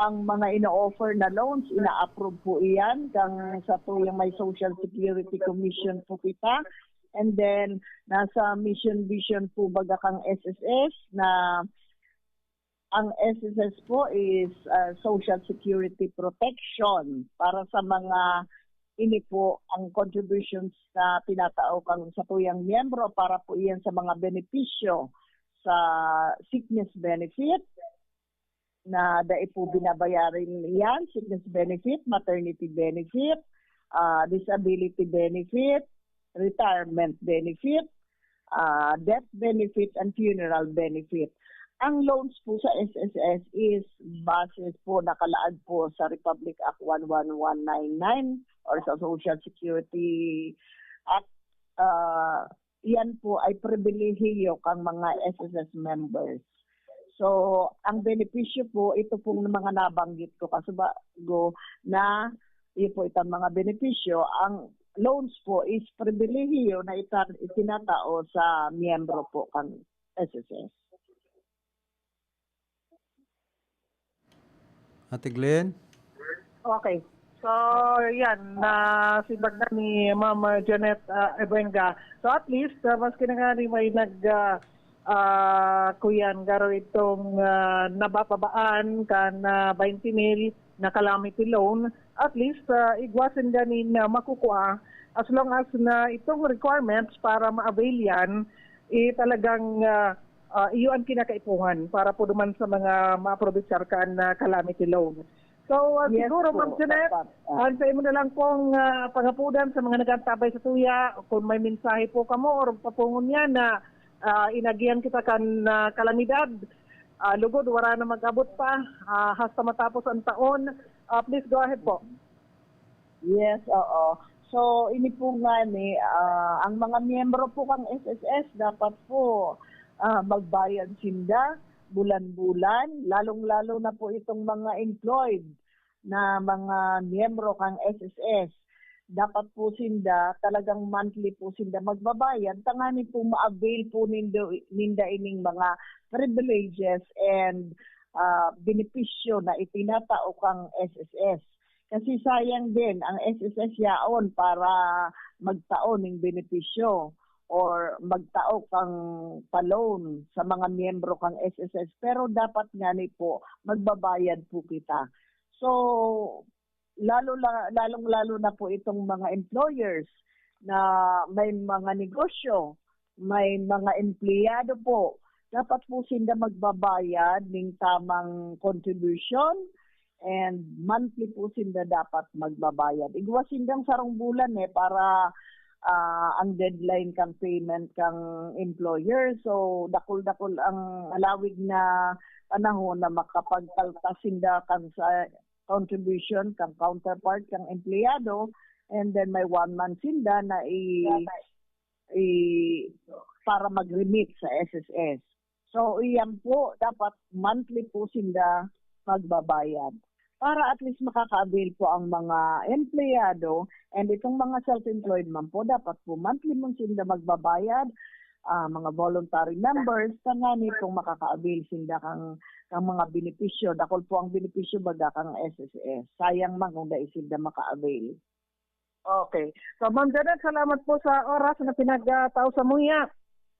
ang mga ino-offer na loans, ina-approve po iyan kang sa tuyang may Social Security Commission po kita. And then, nasa mission vision po baga kang S S S na ang S S S po is, ah, social security protection para sa mga, ini po ang contributions na tinatao kang sa tuyang miyembro para po iyan sa mga benepisyo sa sickness benefit na dai po binabayarin yan, sickness benefit, maternity benefit, ah, disability benefit, retirement benefit, ah, death benefit, and funeral benefit. Ang loans po sa S S S is base po, nakalaag po sa Republic Act one one one nine nine or sa Social Security Act. Ah, yan po ay pribilehiyo kang mga S S S members. So, ang benepisyo po, ito pong mga nabanggit ko kasubago na, iyo po itang mga benepisyo, ang loans po is pribilehiyo na ita-, itinatao sa miyembro po kang S S S. Ate Glenn? Okay. So, yan, nasimbag na ni Ma'am Janet, ah, Ebuenga. So, at least, ah, maski na nga ni may nag, ah, ah, kuyan, garo itong, ah, nabababaan kan, ah, twenty mil na calamity loan, at least, ah, igwa sinda nin, ah, makukua as long as na itong requirements para ma-avail yan, eh, talagang, ah, ah, iyo ang kinakaipuhan para po duman sa mga maaprovechar kan, ah, calamity loan. So, ah, Yes siguro, po, Ma'am Janet, dapat, ah. ang sa imo na lang pong, ah, pangapodan sa mga nag-antabay sa tuya, kung may mensahe po kamo or papungon niya na Ah, inagihan kita kan, ah, kalamidad. Ah, lugod, wala na mag-abot pa, ah, hasta matapos ang taon. Ah, please go ahead po. Yes, oo. So, ini po nga ni, ah, ang mga miyembro po kang S S S dapat po, ah, magbayad sinda bulan-bulan, lalong-lalo na po itong mga employed na mga miyembro kang S S S. Dapat po sinda, talagang monthly po sinda magbabayad, tangani po ma-avail po nindo, ninda ining mga privileges and, ah, benepisyo na itinatao kang S S S. Kasi sayang din, ang S S S yaon para magtao ning benepisyo or magtao kang pa-loan sa mga miyembro kang S S S. Pero dapat ngani po, magbabayad po kita. So, lalo la-, lalong-lalo na po itong mga employers na may mga negosyo, may mga empleyado po. Dapat po sinda magbabayad ning tamang contribution and monthly po sinda dapat magbabayad. Igwa sindang sarong bulan eh para, ah, ang deadline kang payment kang employer. So, dakul-dakul ang alawig na panahon na makapagpalta sinda kan sa contribution kang counterpart kang empleyado, and then may one month sinda na i, i para mag-remit sa S S S. So, iyan po, dapat monthly po sinda magbabayad. Para at least makaka-avail po ang mga empleyado and itong mga self-employed man po, dapat po monthly man sinda magbabayad, ah, mga voluntary members, tangani pong makaka-avail sinda kang, kang mga benepisyo. Dakul po ang benepisyo baga kang S S S. Sayang man kung dai sinda maka-avail. Okay. So, Ma'am Janet, salamat po sa oras na pinagtao sa muya.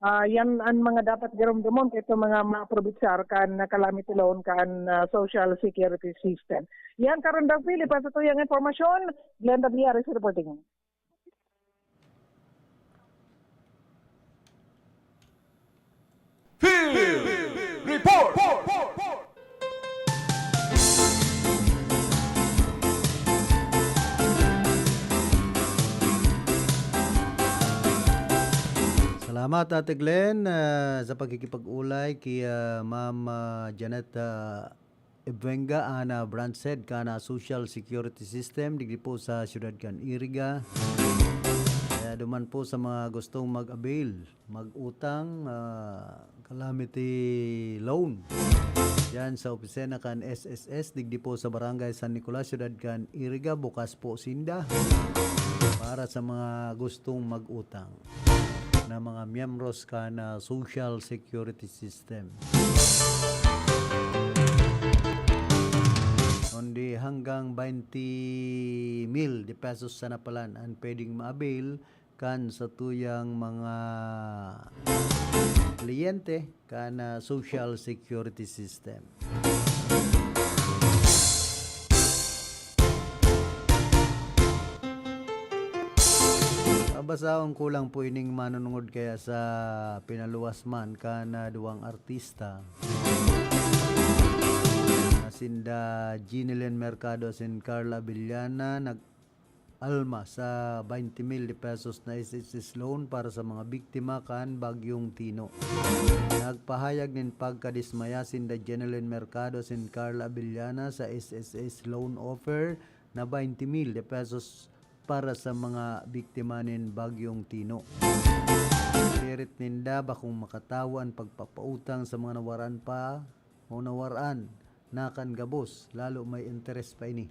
Ah, yan ang mga dapat giromdomon kay itong mga maprobitsar kan calamity loan kan, ah, social security system. Yan, Karundang Philip, sa tuyang impormasyon, Glenda Villares reporting. Field Report! Salamat, Ate Glenn, ah, sa pakikipag-ulay kay, ah, Ma'am, ah, Janet, ah, Ebuenga, an, ah, branch head kan, ah, Social Security System digdi po sa siyudad kan Iriga. Kaya duman po sa mga gustong mag-avail, mag-utang, ah, calamity loan diyan sa opisina kan S S S digdi po sa Barangay San Nicolas, siyudad kan Iriga, bukas po sinda para sa mga gustong mag-utang na mga miyembros kan, ah, Social Security System. Kundi hanggang twenty mil de pesos sana palan an pwedeng ma-avail kan satuyang mga kliyente kan, ah, Social Security System. Babasahon ko lang po ining manunungod kaya sa pinaluwas man kan, ah, duwang artista na sinda Jeanilyn Mercado asin Carla Abellana, nag-alma sa twenty mil de pesos na S S S loan para sa mga biktima kan Bagyong Tino. Nagpahayag nin pagkadismaya sinda Jeanilyn Mercado asin Carla Abellana sa S S S loan offer na twenty mil de pesos para sa mga biktima nin Bagyong Tino. Sirit ninda bakong makatawo an pagpapautang sa mga nawaran pa o nawaran na kan gabos, lalo may interes pa ini.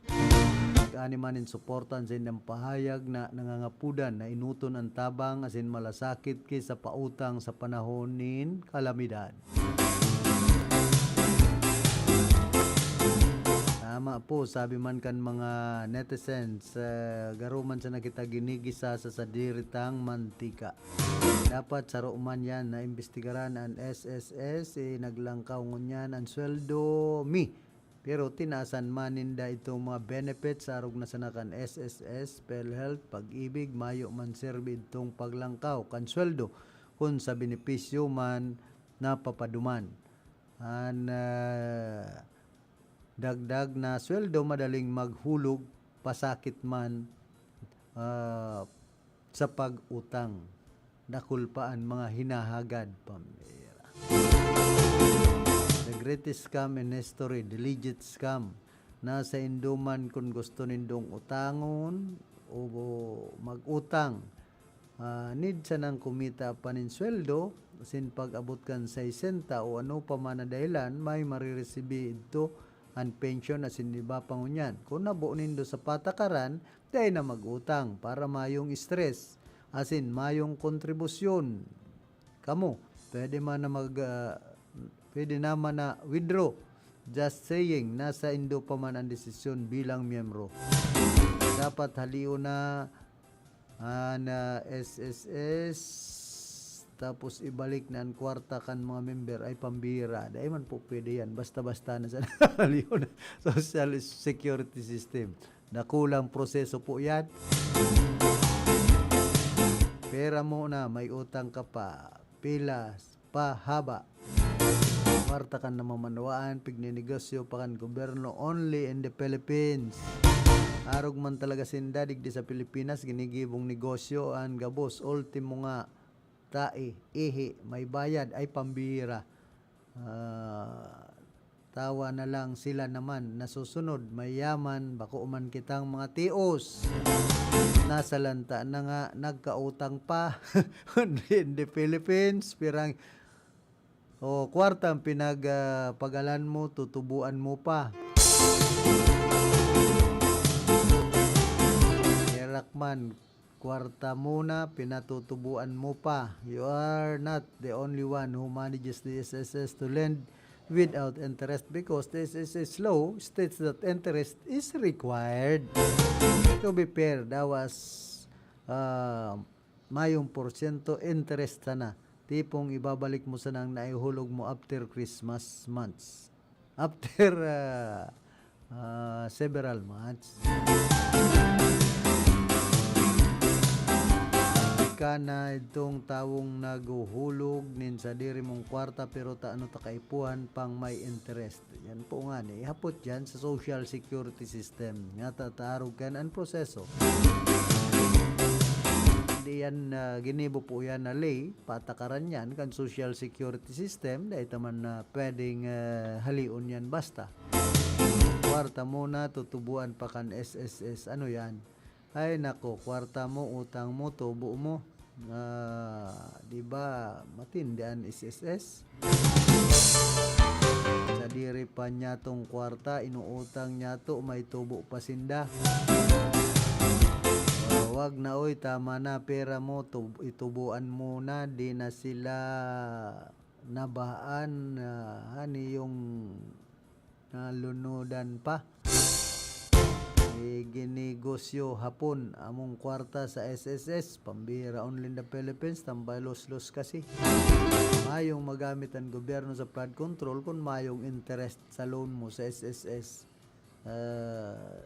Nag-ani man nin suporta an saindang pahayag na nangangapodan na enoton an tabang asin malasakit ki sa pautang sa panahon nin kalamidad. Tama po, sabi man kan mga netizens, ah, garo man sana kita ginigisa sa sadiri tang mantika. Dapat saro man yan na imbestigaran an S S S, eh, naglangkaw ngunyan an sweldo mi. Pero tinaasan man ninda itong mga benefits sa arog na sana kan S S S, PhilHealth, Pag-ibig, mayo man serbi itong paglangkaw kan sweldo kun sa benepisyo man napapaduman. An, ah, dagdag na sweldo madaling maghulog, pasakit man, ah, sa pag-utang. Dakul pa an mga hinahagad, pambira. The greatest scam in history, the legit scam. Nasa indo man kun gusto nindong utangon o mag-utang. Ah, need sanang kumita pa nin sweldo, asin pag-abot kan sesenta o ano pa man na dahilan, may mariresibi idto an pensyon asin iba pa ngunyan. Kun habo nindo sa patakaran, dai na mag-utang para mayong stress, asin mayong kontribusyon. Kamo, pwede man na mag, ah, pwede naman na withdraw. Just saying, nasa indo pa man ang desisyon bilang miyembro. Dapat halion na an, ah, S S S, tapos ibalik na an kwarta kan mga member ay pambira. Dai man po pwede yan. Basta-basta na sa halion na social security system. Dakulang proseso po yan. Pera mo na, may utang ka pa. Pilas, pahaba. Kwarta kan namamanwaan, pigninegosyo pa kan gobyerno only in the Philippines. Arog man talaga sinda digdi sa Pilipinas, ginigibong negosyo an gabos. Ultimo nga, tae, ihi, may bayad, ay pambira. Ah, tawa na lang sila naman nasusunod, mayaman, bako man kitang mga tios. Nasalanta na nga, nagkautang pa. Hindi, hindi Philippines, pirang, o, kwarta ang pinag, ah, pagalan mo, tutubuan mo pa. Herakman, kwarta mo na, pinatutubuan mo pa. You are not the only one who manages the S S S to lend without interest because the S S S law states that interest is required. To be fair, dawas, ah, mayong porsyento interest sana. Tipong ibabalik mo sana ang naihulog mo after Christmas months. After, ah, ah, several months. Ika na itong tawong naghuhulog nin sadiri mong kwarta pero ta ano ta kaipuhan pang may interest. Yan po nga ni, ihapot yan sa social security system. Nga tatarog kan ang proseso. Hindi yan, ah, ginibo po yan na ley, patakaran yan kan social security system. Dahil taman na pwedeng, ah, halion yan basta. Kwarta mo na, tutubuan pa kan S S S. Ano yan? Ay nako, kwarta mo, utang mo, tubo mo. Ah, di ba, matindi an S S S? Sadiri pa niyatong kwarta, inuutang niyato, may tubo pa sinda. Ah, wag na, oy, tama na, pera mo, tub-, itubuan mo na, di na sila nabahaan, ah, hani yung nalunudan pa. Eh, ginegosyo hapon among kwarta sa S S S, pambira only in the Philippines, tambay los-los kasi. Mayong magamit ang gobyerno sa flood control kung mayong interest sa loan mo sa S S S. Ah,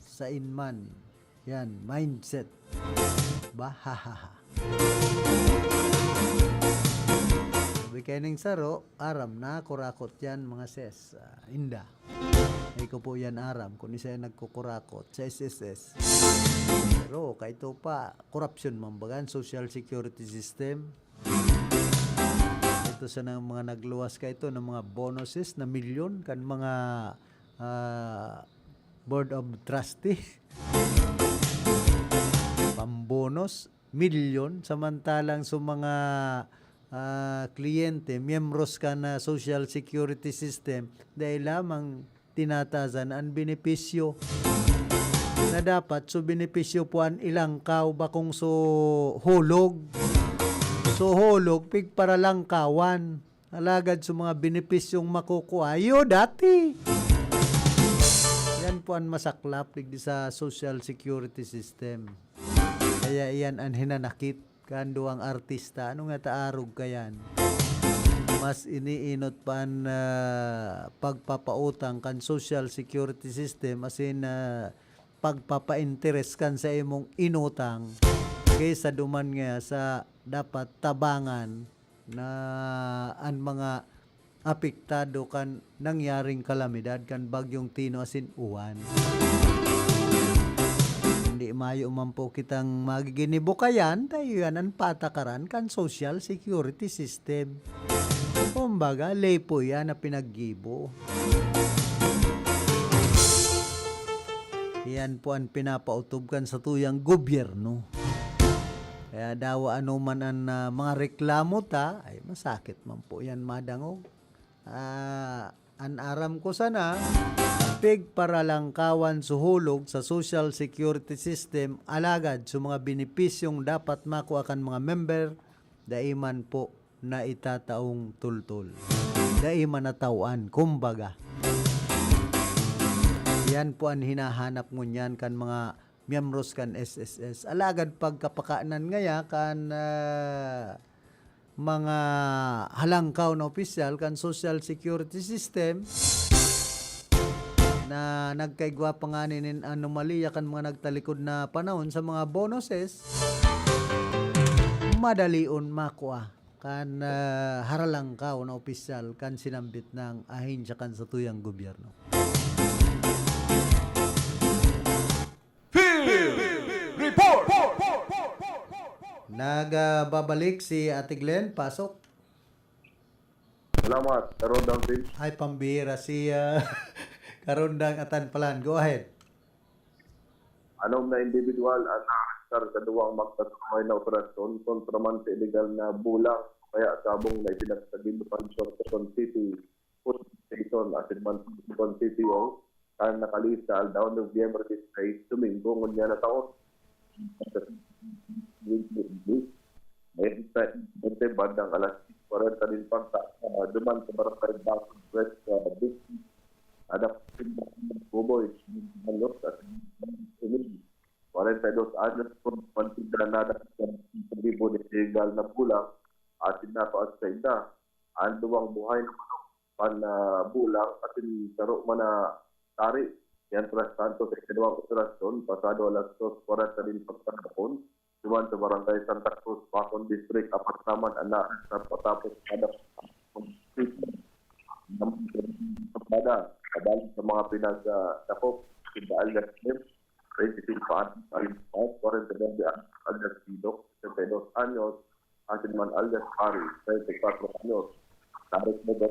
sain man. Yan, mindset. Bahahaha. Sabi kayo ning saro, aram na, kurakot yan, mga ses. Ah, inda. Ay ko po yan aram, kung isa yung nagkukurakot sa S S S. Pero kaito pa, korupsyon man bagan, social security system. Ito sa nang mga nagluwas kaito ng mga bonuses na milyon kan mga, ah, Board of Trustee. Pambonos, milyon. Samantalang sa mga, ah, kliyente, miyembros ka na social security system, dahil lamang tinatasan ang benepisyo na dapat so benepisyo po an ilangkaw, bakong so hulog. So hulog, pigparalangkawan. Alagad sa mga benepisyong makukua, iyo dati. Yan po ang masaklap digdi sa social security system. Kaya iyan ang hinanakit kan duwang artista. Ano nga taarog ka yan? Mas iniinot pa ang, ah, pagpapautang kan social security system asin, ah, pagpapainteres kan sa imong inutang kaysa duman nga sa dapat tabangan na an mga apektado kan nangyaring kalamidad kan Bagyong Tino asin Uwan. Hindi Mayo man po kitang magiginibo kayan, tayo yan an patakaran kan social security system. Kumbaga, lepo yan na pinaggibo. Yan po an pinapautob kan satuyang gobyerno. Kaya dawa ano man an, ah, mga reklamo ta, ay masakit man po yan madangog. Ah, an aram ko sana, pigparalangkawan suhulog sa social security system, alagad sa mga benepisyong dapat makua kan mga member, dai man po na itataong tultol. Dai man natawan, kumbaga. Yan po an hinahanap ngunyan kan mga miyembros kan S S S. Alagad pagkapakanan ngaya kan, ah, mga halangkaw na opisyal kan social security system na nagkaigwa pa ngani nin anomalya kan mga nagtalikod na panahon sa mga bonuses, madalion makua kan, ah, haralangkaw na opisyal kan sinambit na ahensya kan satuyang gobyerno. Field Report! Nagbabalik si Ate Glenn. Pasok. Salamat, Karondang James. Ay, pambira si, ah, Karondang Atan Palan. Go ahead. Anom na individual ang naarestar sa duwang magkasabay na operasyon kontra man sa iligal na bulang o kaya sabong na ipinagtagin sa Quezon City Police Station asin man Quezon City O kan nakalihis na aldaw, Nobyembre dieciséis, Domingo, ngunyan na taon. May insidente bandang alas kwarenta din pagka, ah, duman sa barangay Bakod West, ah, Bukid. Ada po yung Buboy, Balos at Umig. Kwarenta y dos anyos, kung pantigda na sa libo ni Regal na bulang, asin na pa sa inda. Ang duwang buhay na manok, pan, ah, bulang, asin saro man na tari. Mientras tanto, sa ikaduwang operasyon, pasado alas dos kwarenta din pagkahapon, duman sa Barangay Santa Cruz, Pacon District, apat naman ang naarestap matapos kada naman sa mga pinagdakop, si Alias Slim, twenty-six anyos, alias Paz, forty-nine anyos, alias Bidok, sesenta y dos anyos, asin man alias Pari, treinta y cuatro anyos. Naarestado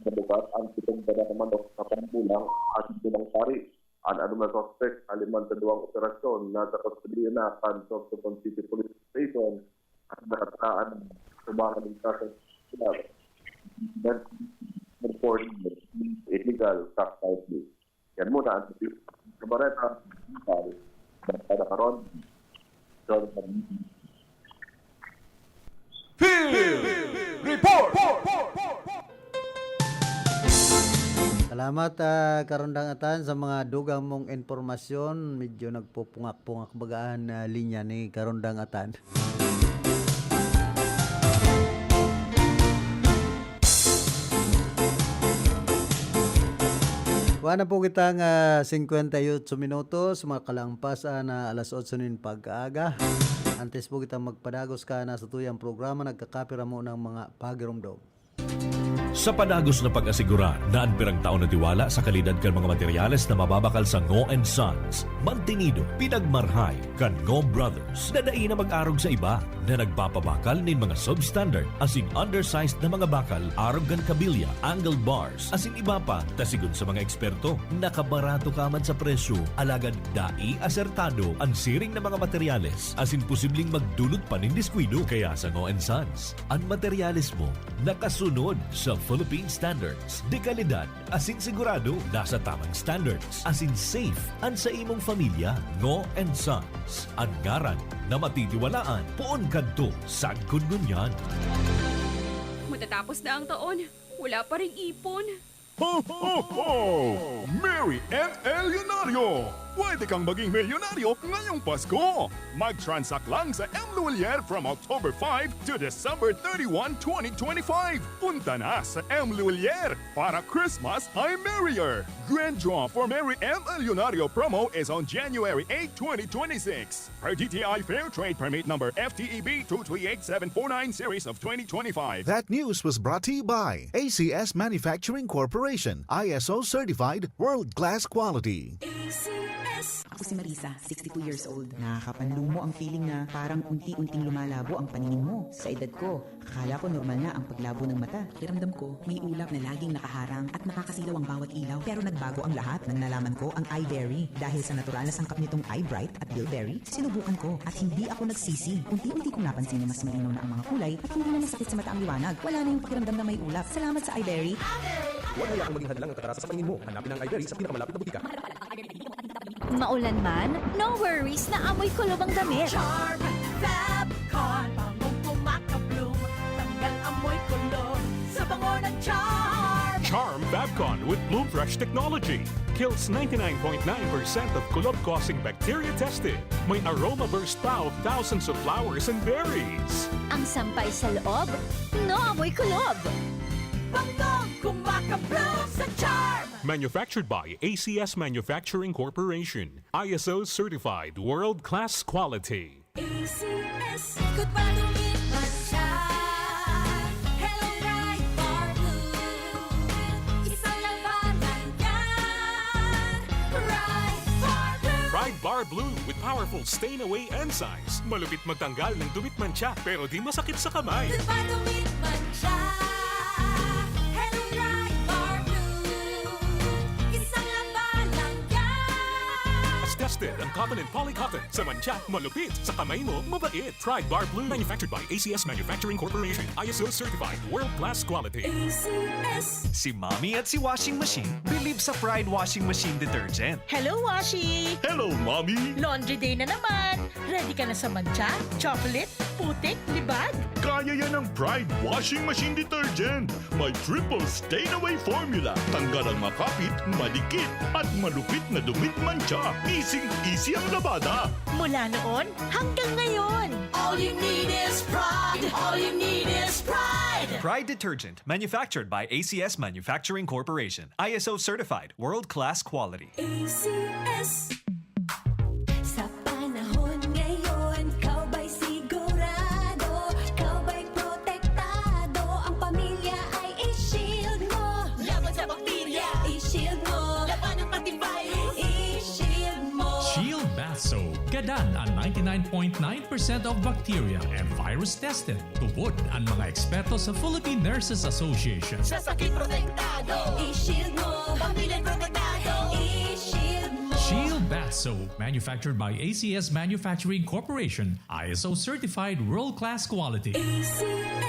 sa lugar ang pitong dara na manok na pambulang asin pinangpari. An anumang suspek, aliman sa duwang operasyon, nasa kustodiya na kan Sorsogon City Police Station at nakataan tumakan ng kaso sa reporting illegal stockpiling. Yan muna ang sa Bareta. Bareta karon. John Field Report! Salamat, ah, Karondang Atan, sa mga dugang mong impormasyon. Medyo nagpupungak-pungak baga an, ah, linya ni Karondang Atan. Wala na po kitang, ah, singkwenta y otso minutos, makalampasan na alas otso nin pag-aaga. Antes po kitang magpadagos kan satuyang programa, nagkakapira mo ng mga pagirumdom. Sa padagos na pag-asigurar na an pirang taon na tiwala sa kalidad kan mga materyales na mababakal sa Ngo and Sons, mantinido, pinagmarhay kan Ngo Brothers na dai na mag-arog sa iba, na nagpapabakal nin mga substandard asin undersized na mga bakal arog kan kabilya, angle bars, asin iba pa, ta sigon sa mga eksperto, nakabarato ka man sa presyo, alagad dai asertado an siring na mga materyales, asin posibleng magdulot pa nin diskuido. Kaya sa Ngo and Sons, an materyales mo nakasunod sa Philippine standards de kalidad asin sigurado nasa tamang standards asin safe an sa imong pamilya. Ngo and Sons, an ngaran na matitiwalaan poon kadto sagkod ngunyan. Matatapos na ang taon, wala pa ring ipon. Ho, ho, ho! Merry M L Leonario! Pwede kang maging milyonaryo ngayong Pasko! Mag-transact lang sa M Luwilier from October five to December thirty-one, twenty twenty-five. Punta na sa M Luwilier para Christmas ay merrier! Grand draw for Merry M L Leonario promo is on January eight, twenty twenty-six. Per D T I Fair Trade Permit Number F T E B two three eight seven four nine series of twenty twenty-five. That news was brought to you by A C S Manufacturing Corporation, I S O certified, world-class quality. A C S Ako si Marisa, sixty-two years old. Nakakapanlumo ang feeling na parang unti-unting lumalabo ang paningin mo. Sa edad ko, akala ko normal na ang paglabo ng mata. Pakiramdam ko, may ulap na laging nakaharang at nakakasilaw ang bawat ilaw. Pero nagbago ang lahat nang nalaman ko ang iBerry. Dahil sa natural na sangkap nitong iBright at Bilberry, sinubukan ko at hindi ako nagsisi. Unti-unti kong napansin na mas malinaw na ang mga kulay at hindi na masakit sa mata ang liwanag. Wala na yung pakiramdam na may ulap. Salamat sa iBerry. Huwag hayaan maging hadlang ang katarasa sa paningin mo. Hanapin ang iBerry sa pinakamalapit na butika. Maulan man, no worries na amoy kulob ang damit. Charm Fab Con, bangong kumakabloom. Tanggal amoy kulob sa bango ng Charm. Charm Fabcon with Bloom Fresh technology kills ninety-nine point nine percent of kulob-causing bacteria tested. May aroma burst pa of thousands of flowers and berries. Ang sampay sa loob, no amoy kulob. Bangong kumakabloom sa Charm. Manufactured by A C S Manufacturing Corporation. I S O certified world-class quality. A C S. Good pa dumit man siya. Hello, Pride Bar Blue. Isang labanan yan. Pride Bar Blue. Pride Bar Blue with powerful stain away enzymes. Malupit magtanggal ng dumit mantsa pero di masakit sa kamay. Good pa dumit man siya. Hello, Pride Bar Blue. Isang labanan yan. Tested ang cotton and poly cotton. Sa mantsa, malupit. Sa kamay mo, mabait. Pride Bar Blue. Manufactured by A C S Manufacturing Corporation. I S O certified. World class quality. A C S. Si Mommy at si Washing Machine believe sa Pride Washing Machine Detergent. Hello, Washi! Hello, Mommy! Laundry day na naman! Ready ka na sa mantsa, chocolate, putik, libag? Kaya yan ng Pride Washing Machine Detergent. May triple stain away formula. Tanggal ang makapit, madikit, at malupit na dumit mantsa. Easy-easy ang labada. Mula noon hanggang ngayon. All you need is Pride. All you need is Pride. Pride Detergent, manufactured by A C S Manufacturing Corporation. I S O certified, world-class quality. A C S. Sa panahon ngayon, ikaw ba'y sigurado? Ikaw ba'y protektado? Ang pamilya ay i-shield mo. Laban sa bakterya, i-shield mo. Labanan pati virus, i-shield mo. Shield Bath Soap. Gadan ang ninety-nine point nine percent of bacteria and virus tested. Tubod ang mga eksperto sa Philippine Nurses Association. Sa sakit protektado, i-shield mo. Pamilya protektado, i-shield mo. Shield Bath Soap, manufactured by A C S Manufacturing Corporation, I S O certified world-class quality. A C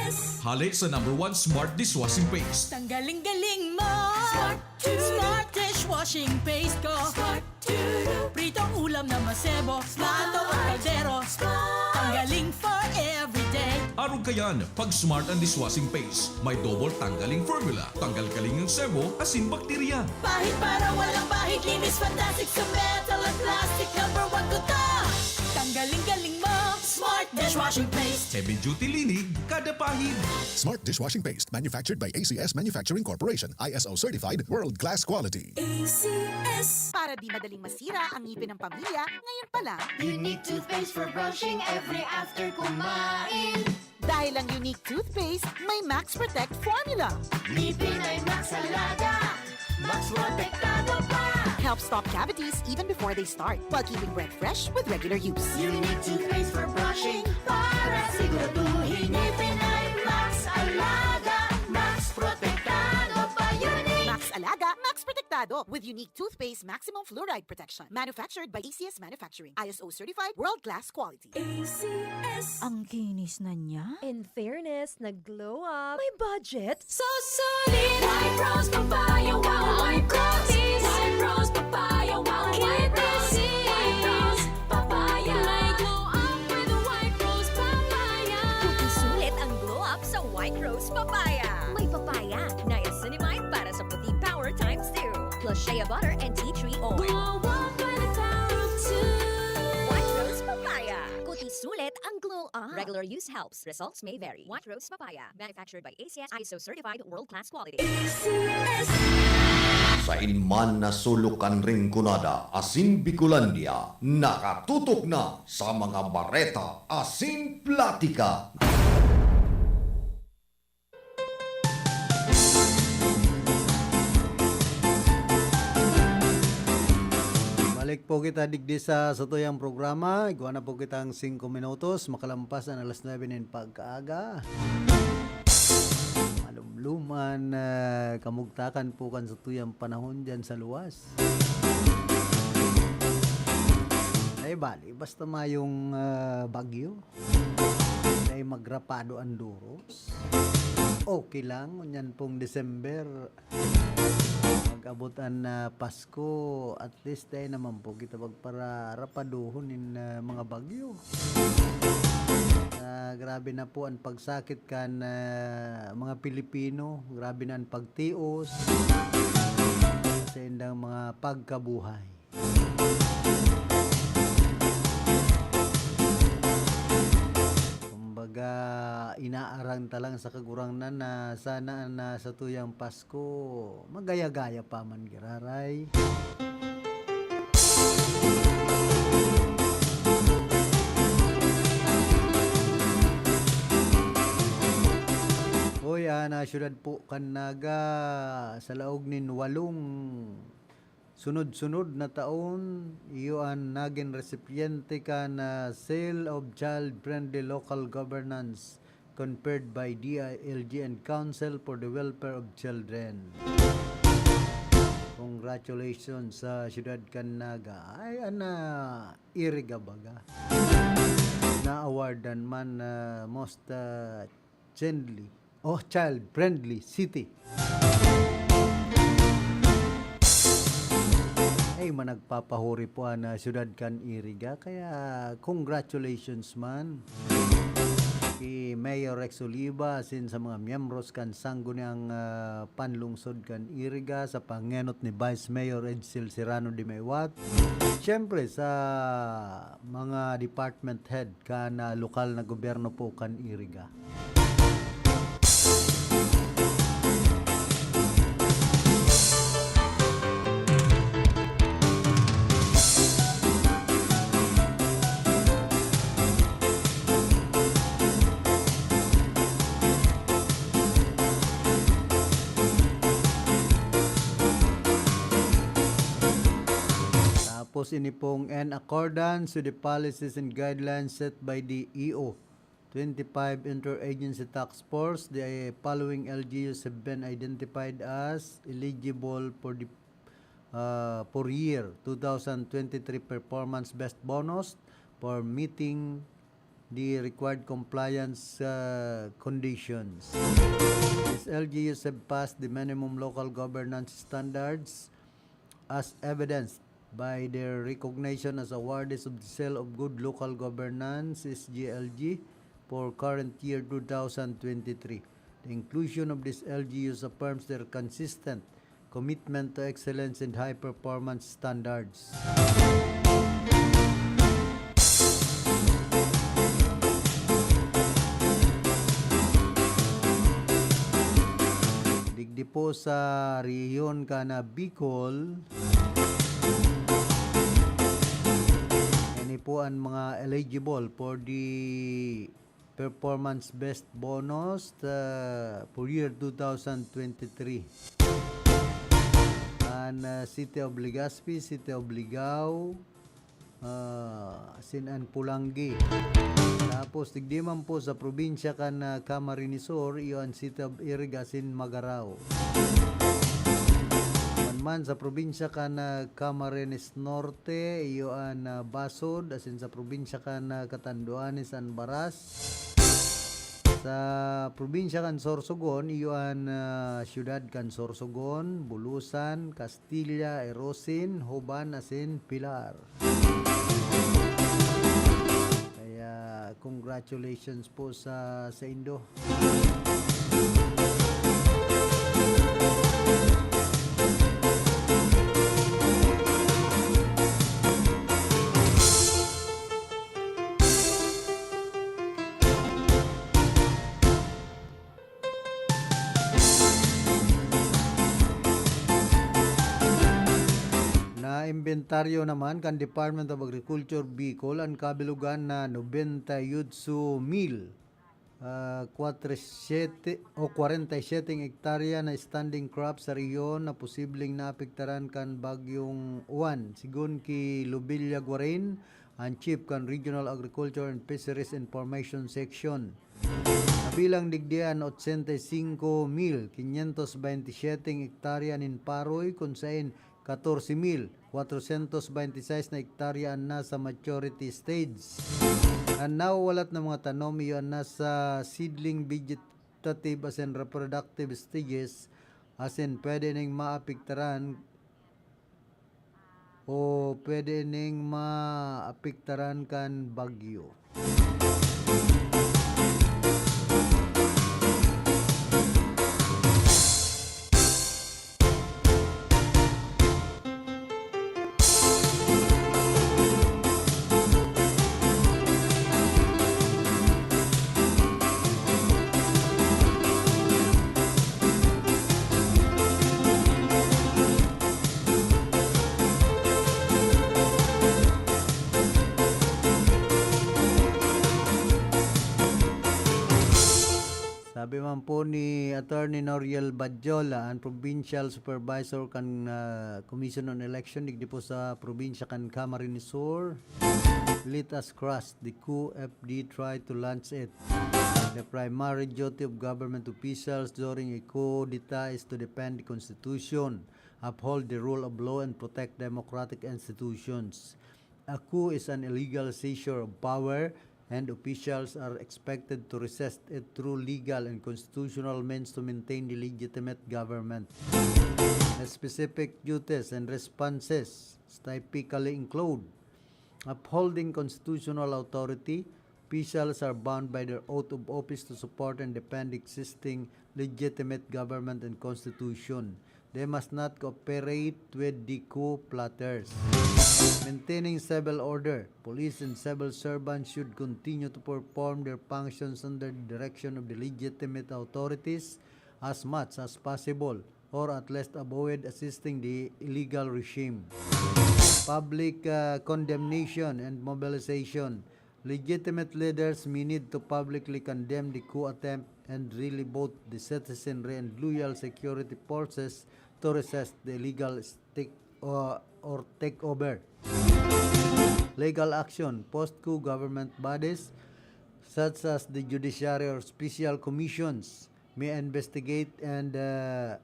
S. Hale sa number one smart dishwashing paste. Tanggaling galing mo! Smart to. Smart dishwashing paste ko! Smart to. Pritong ulam na masebo, plato o kaldero. Smart. Tanggaling for everyday. Arog kayan, pag smart ang dishwashing paste, may double tanggaling formula. Tanggal kaling ang sebo, asin bakterya. Pahid para walang bahid, linis fantastic sa metal at plastic. Number one ko to. Tanggaling galing mo! Smart dishwashing paste. Heavy duty linig, kada pahid. Smart dishwashing paste, manufactured by A C S Manufacturing Corporation, I S O certified, world class quality. A C S. Para di madaling masira ang ngipin ng pamilya, ngayon pa lang. Unique toothpaste for brushing every after kumain. Dahil ang Unique Toothpaste may Max Protect Formula. Ngipin ay Max Alaga, Max Protektado pa. Helps stop cavities even before they start, while keeping breath fresh with regular use. Unique toothpaste for brushing para siguraduhin ngipin ay Max Alaga, Max Protektado pa. Unique. Max Alaga, Max Protektado with Unique Toothpaste Maximum Fluoride Protection. Manufactured by A C S Manufacturing. I S O certified, world-class quality. A C S. Ang kinis na niya. In fairness, nag-glow up. May budget. Susulit! White Rose Papaya, wow! White Rose! White Rose Papaya, wow! White Rose! White Rose Papaya! May glow up with White Rose Papaya! Sulit ang glow up sa White Rose Papaya. May papaya, niacinamide para sa puti power times two. Plus shea butter and tea tree oil. Glow up with the power of two. White Rose Papaya. Kuti sulit ang glow up. Regular use helps. Results may vary. White Rose Papaya. Manufactured by A C S, I S O certified, world-class quality. ACS. Sain man na sulok kan Rinconada asin Bicolandia, nakatutok na sa mga bareta asin platika. Balik Po kita digdi sa satuyang programa. Igwa na po kitang singko minutos, makalampas an alas nuebe nin pagkaaga. Malumluman, ah, kamugtakan po kan satuyang panahon diyan sa luwas. Ay, bali, basta mayong, ah, bagyo. Ay, magrapado ang duros. Okay lang, ngunyan pong December, mag-abot an, ah, Pasko, at least, dai naman po kita magpararapaduhon nin, ah, mga bagyo. Ah, grabe na po an pagsakit kan, ah, mga Pilipino. Grabe na an pagtios sa indang mga pagkabuhay. Kumbaga, inaarang ta lang sa Kagurangnan na sana na sa tuyang Pasko, magaya-gaya pa man giraray. Hoy, ah, na syudad po kan Naga, sa laog nin walong sunod-sunod na taon, iyo an nagin resipiente kan, ah, Seal of Child-Friendly Local Governance conferred by D I L G and Council for the Welfare of Children. Congratulations sa syudad kan Naga. Ay, ana, Iriga baga. Na-awardan man, ah, most, ah, friendly, oh, child-friendly city. Ay, managpapahuri po an, ah, syudad kan Iriga. Kaya, congratulations man ki Mayor Rex Oliva, asin sa mga miyembros kan Sangguniang, ah, Panlungsod kan Iriga, sa pangenot ni Vice Mayor Edsel Serrano de Maywat. Siyempre, sa mga department head kan, ah, lokal na gobyerno po kan Iriga. Tapos ini pong, in accordance with the policies and guidelines set by the E O twenty-five Interagency Task Force, the following L G Us have been identified as eligible for the, uh, for year two thousand twenty-three performance-based bonus for meeting the required compliance, uh, conditions. These L G Us have passed the minimum local governance standards as evidenced by their recognition as awardees of the Seal of Good Local Governance, S G L G, for current year two thousand twenty-three. The inclusion of these L G Us affirms their consistent commitment to excellence and high performance standards. Digdi po sa rehiyon kan Bicol, ini po an mga eligible for the performance-based bonus, uh, for year two thousand twenty-three. An, uh, City of Legazpi, City of Ligao, uh, asin an Polangui. Tapos, digdi man po sa probinsya kan, uh, Camarines Sur, iyo an City of Iriga asin Magarao. Manman sa probinsya kan, uh, Camarines Norte, iyo an, ah, Basud, asin sa probinsya kan, ah, Catanduanes an Baras. Sa probinsya kan Sorsogon, iyo an, ah, siyudad kan Sorsogon, Bulusan, Castilla, Erosin, Joban, asin Pilar. Kaya, congratulations po sa, sa indo. Naimbentaryo naman kan Department of Agriculture Bicol an kabilogan na nobenta y otso mil ah, kwatro siyete o kwarenta y siyete hektarya na standing crop sa rehiyon na posibleng naapektaran kan Bagyong Juan. Sigon ki Lobelia Guarin, an chief kan Regional Agriculture and Fisheries Information Section. Nabilang digdi an otsenta y singko mil kinyentos baynte siyete hektarya nin paroy, kun saen katorse mil kwatrosyentos baynte sais na hektarya an nasa maturity stage. An nawawalat na mga tanom iyo an nasa seedling, vegetative asin reproductive stages, asin pwede ning maapektaran o pwede ning maapektaran kan bagyo. Sabi man po ni Attorney Noriel Badjola, an provincial supervisor kan, ah, Commission on Election digdi po sa probinsya kan Camarines Sur, "Let us cross the coup if they try to launch it. The primary duty of government officials during a coup d'etat is to defend the constitution, uphold the rule of law, and protect democratic institutions. A coup is an illegal seizure of power, and officials are expected to resist it through legal and constitutional means to maintain the legitimate government. The specific duties and responses typically include upholding constitutional authority. Officials are bound by their oath of office to support and defend existing legitimate government and constitution. They must not cooperate with the coup plotters. Maintaining civil order. Police and civil servants should continue to perform their functions under the direction of the legitimate authorities as much as possible, or at least avoid assisting the illegal regime. Public, uh, condemnation and mobilization. Legitimate leaders may need to publicly condemn the coup attempt and rally both the citizenry and loyal security forces to resist the illegal stick or, or takeover. Legal action. Post-coup government bodies, such as the judiciary or special commissions, may investigate and, uh,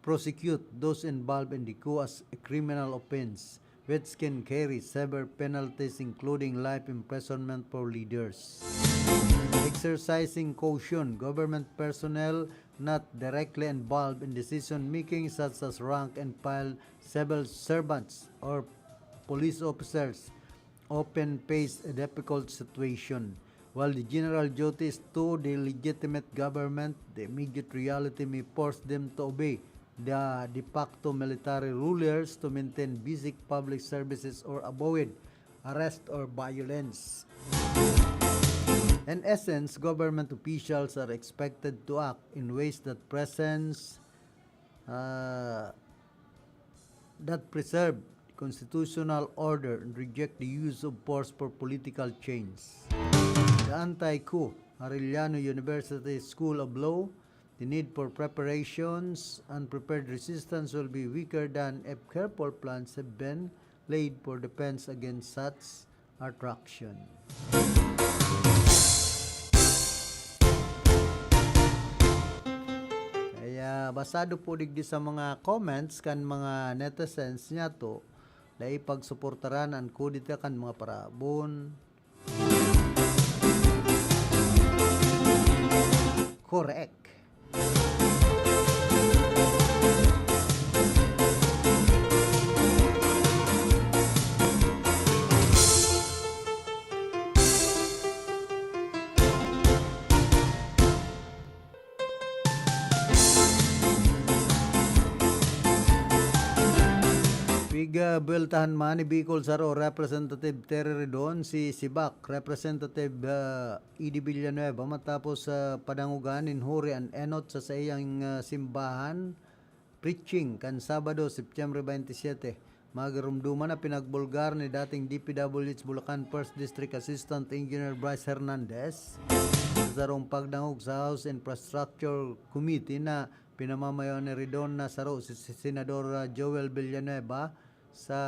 prosecute those involved in the coup as a criminal offense, which can carry severe penalties, including life imprisonment for leaders. Exercising caution. Government personnel not directly involved in decision-making, such as rank and file civil servants or police officers, often face a difficult situation. While the general duty is to the legitimate government, the immediate reality may force them to obey the de facto military rulers to maintain basic public services or avoid arrest or violence. In essence, government officials are expected to act in ways that presents, uh, that preserve constitutional order and reject the use of force for political change. The anti-coup Arellano University School of Law, the need for preparations. Unprepared resistance will be weaker than if careful plans have been laid for defense against such attraction. Kaya basado po digdi sa mga comments kan mga netizens niyato, dai pagsuportaran an kudeta kan mga parabon. Correct. Piga buweltahan man ni Bicol Saro Representative Terry Ridon, si Sibak Representative, ah, Edi Villanueva, matapos sa padangogan nin huri an enot sa saiyang, ah, simbahan preaching kan Sabado, Setyembre twenty-seven. Magarumduman na pinagbulgar ni dating D P W H Bulacan First District Assistant Engineer Bryce Hernandez Sa sarong pagdangog sa House Infrastructure Committee na pinamamayo ni Ridon na saro si, si Senador, ah, Joel Villanueva sa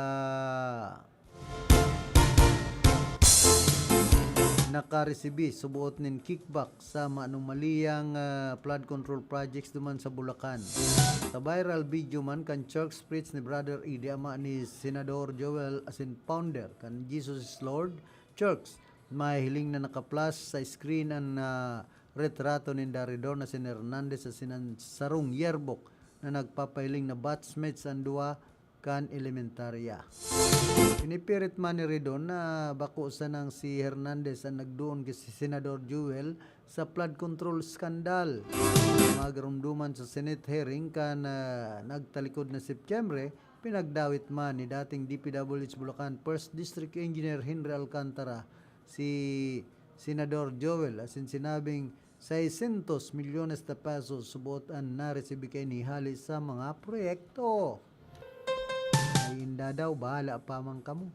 nakaresibi suboot nin kickback sa maanomaliyang, ah, flood control projects duman sa Bulacan. Sa viral video man kan church speech ni Brother Eddie, ama ni Senador Joel, asin founder kan Jesus is Lord Church, mahihiling na naka-flash sa screen an, ah, retrato ninda Ridon asin Hernandez asin an sarong yearbook na nagpapahiling na batchmates an duwa kan elementarya. Pinipirit man ni Ridon na bako sanang si Hernandez an nagduon ki si Senador Joel sa flood control scandal. Magarumduman sa Senate hearing kan, ah, nagtalikod na Setyembre, pinagdawit man ni dating D P W H Bulacan First District Engineer Henry Alcantara si Senador Joel asin sinabing seiscientos milyones de pesos suboot an naresibi kaini hali sa mga proyekto. Ay, inda daw, bahala pa man kamo.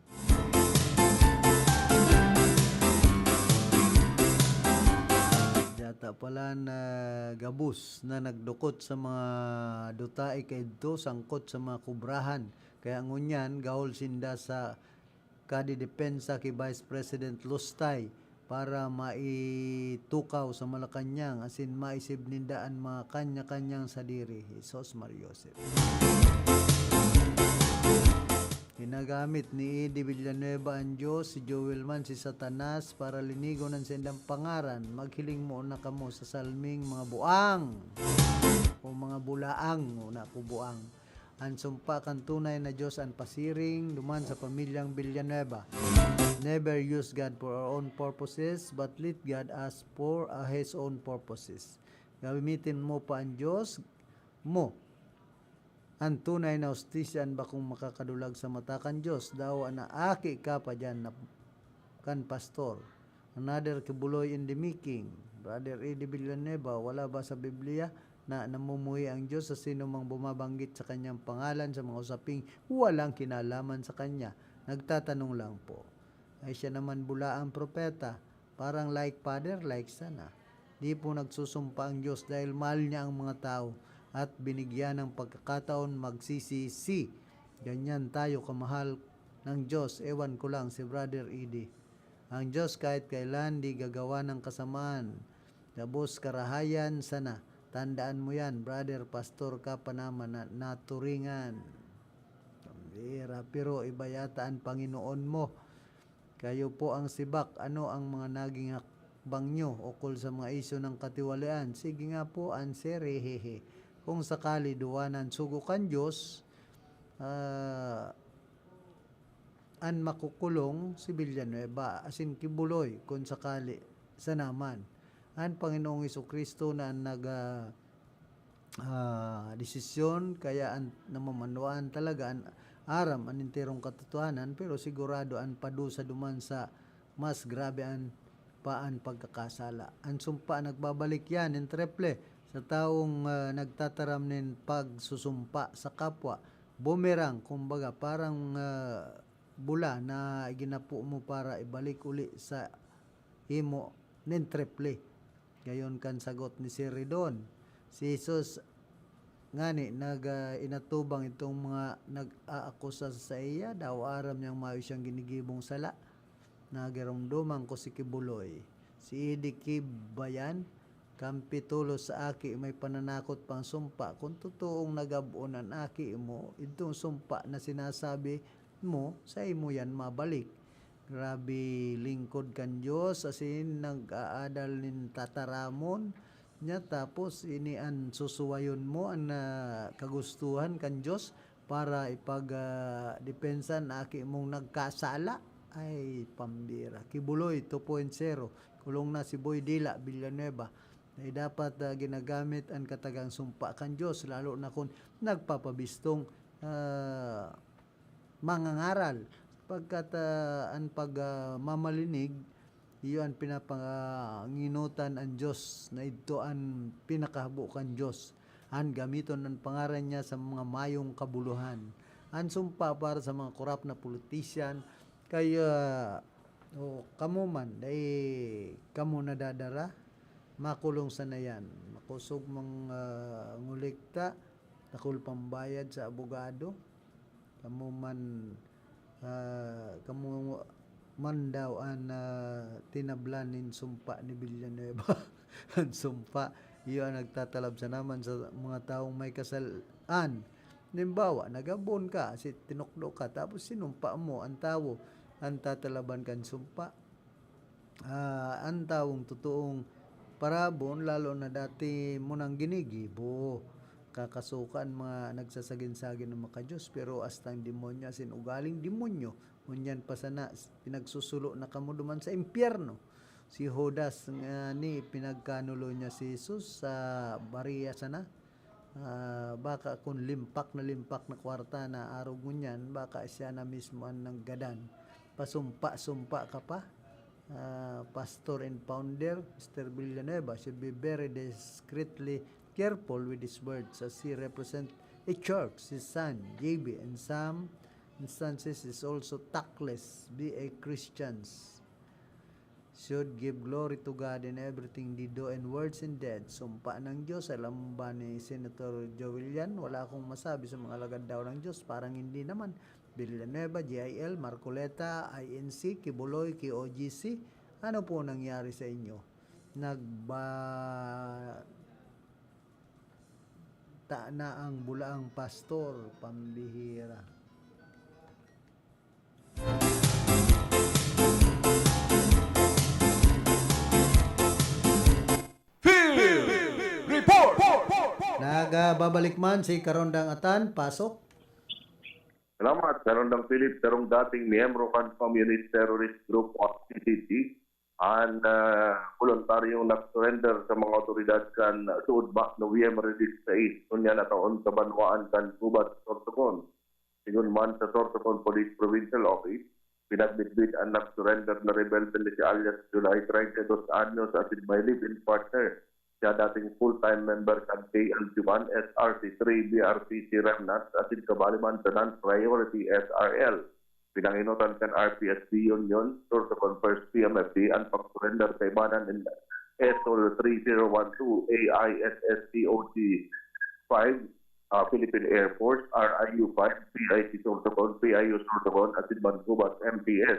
Data pala na gabos na nagdukot sa mga dutae kaidto sangkot sa mga kubrahan. Kaya ngunyan, gahol sinda sa kadidepensa ki Vice President Lustay para maitukaw sa Malacañang asin maisib ninda an mga kanya-kanyang sadiri. Jesus Maria Joseph. Ginagamit ni Eddie Villanueva an Diyos, si Joel man si Satanas, para linigon an saindang pangaran. Maghiling mo na kamo sa salming mga buang o mga bulaang, una ko buang. An sumpa kan tunay na Diyos an pasiring duman sa pamilyang Villanueva. Never use God for our own purposes, but let God us for, uh, His own purposes. Gamitin mo pa an Diyos mo. An tunay na hustisya an bakong makakadulag sa mata kan Diyos. Dawa na aki ka pa diyan na kan pastor. Another kibuloy in the making. Brother Eddie Villanueva, wala ba sa Biblia na namumuhi ang Diyos sa sino mang bumabanggit sa kanyang pangalan sa mga usaping walang kinalaman sa kanya? Nagtatanong lang po. Ay, siya naman bulaang propeta. Parang like father, like son, ah. Di po nagsusumpa ang Diyos dahil mahal niya ang mga tao at binigyan ng pagkakataon magsisisi. Ganyan tayo kamahal ng Diyos. Ewan ko lang si Brother Eddie. Ang Diyos kahit kailan di gagawa ng kasamaan. Gabos karahayan sana. Tandaan mo yan, brother, pastor ka pa naman na naturingan. Pambira, pero iba yata ang Panginoon mo. Kayo po ang sibak. Ano ang mga naging hakbang nyo ukol sa mga isyu ng katiwalian? Sige nga po, answer, hehehe. Kung sakali duwa nan sugo kan Diyos, ah, an makukulong si Villanueva, asin kibuloy kun sakali sana man. An Panginoong Jesu-Cristo na an nag, ah, ah, desisyon, kaya an namamanwaan talaga an aram an enterong katotohanan, pero sigurado an padusa duman sa mas grabe an pa an pagkakasala. An sumpa nagbabalik yan nin triple sa taong, ah, nagtataram nin pagsusumpa sa kapwa. Boomerang, kumbaga, parang, ah, bula na iginapo mo para ibalik uli sa himo nin triple. Gayon kan sagot ni Sir Ridon. Si Jesus ngani nag, ah, inatubang itong mga nag-aakusa sa iya, daw aram niyang mayo siyang ginigibong sala. Nagiromdoman ko si Kibuloy. Si Eddie Kib ba yan? Kampi tolos sa aki, may pananakot pang sumpa. Kung totoong nagab-on an aki mo, idtong sumpa na sinasabi mo, sa imo yan mabalik. Grabe, lingkod kan Diyos, asin nag-aadal nin tataramon niya, tapos ini an susuwayon mo, an, ah, kagustuhan kan Diyos para ipag, ah, depensa an aki mong nagkasala. Ay, pambira. Kibuloy two point zero. Kulong na si Boy Dila Villanueva. Ay dapat, ah, ginagamit an katagang sumpa kan Diyos, lalo na kung nagpapabistong, ah, mangangaral. Pagkat, ah, an pag, ah, mamalinig, iyo an pinapanginutan an Diyos, na idto an pinakahabo kan Diyos. An gamiton an pangaran niya sa mga mayong kabulohan. An sumpa para sa mga korap na politician, kaya, o, kamo man, dai kamo nadadara. Makulong sana yan. Makosog mang, ah, ngolekta, dakul pang bayad sa abogado. Kamo man, ah, kamo man daw an, ah, tinablan nin sumpa ni Villanueva. An sumpa, iyo an nagtatalab sana man sa mga tawong may kasalaan. Halimbawa, nagabon ka, si-, tinukdo ka, tapos sinumpa mo an tawo, an tatalaban kan sumpa. Ah, an tawong totoong parabon, lalo na dati mo nang ginigibo, kakasukan mga nagsasagin-sagin na maka-Diyos, pero astang demonyo, asin ugaling demonyo, ngunyan pa sana, pinagsusulo na kamo duman sa impyerno. Si Judas ngani, pinagkanulo niya si Jesus sa bariya sana. Ah, baka kun limpak na limpak na kwarta na arog ngunyan, baka siya na mismo an nanggadan. Pasumpa-sumpa ka pa. Ah, pastor and founder, Mister Villanueva, should be very discreetly careful with his words as he represent a church, his son, J B, in some instances is also tactless. Be a Christians. Should give glory to God in everything they do in words and deeds. Sumpa ng Diyos, alam ba ni Senator Joel yan? Wala akong masabi sa mga alagad daw ng Diyos. Parang hindi naman. Villanueva, G I L, Marcoleta, I N C, Quiboloy, Q O G C. Ano po nangyari sa inyo? Nagba-, ta na ang bulaang pastor, pambihira. Field Report! Nagbabalik man si Karondang Atan, pasok. Salamat, Karondang Philip, sarong dating miyembro kan Communist Terrorist Group o C T G, an, ah, voluntaryong nag-surrender sa mga awtoridad kan suodma, Nobyembre dieciséis, ngunyan na taon sa banwaan kan Gubat, Sorsogon. Sigon man sa Sorsogon Police Provincial Office, pinagbitbit an nag-surrender na rebelde na si alias July, treinta y dos anyos, asin may live-in partner. Siya dating full-time member kan K L Juman, S R C three, B R P C Remnant, asin kabali man sa non-priority S R L. Pinangenotan kan R P S B Union, Sorsogon First P M F D, an pag-surrender kaibanan nin ESOL three zero one two, A I S S T O G five, ah, Philippine Air Force, R I U five, P I C Sorsogon, P I U Sorsogon, asin man Gubat M P S.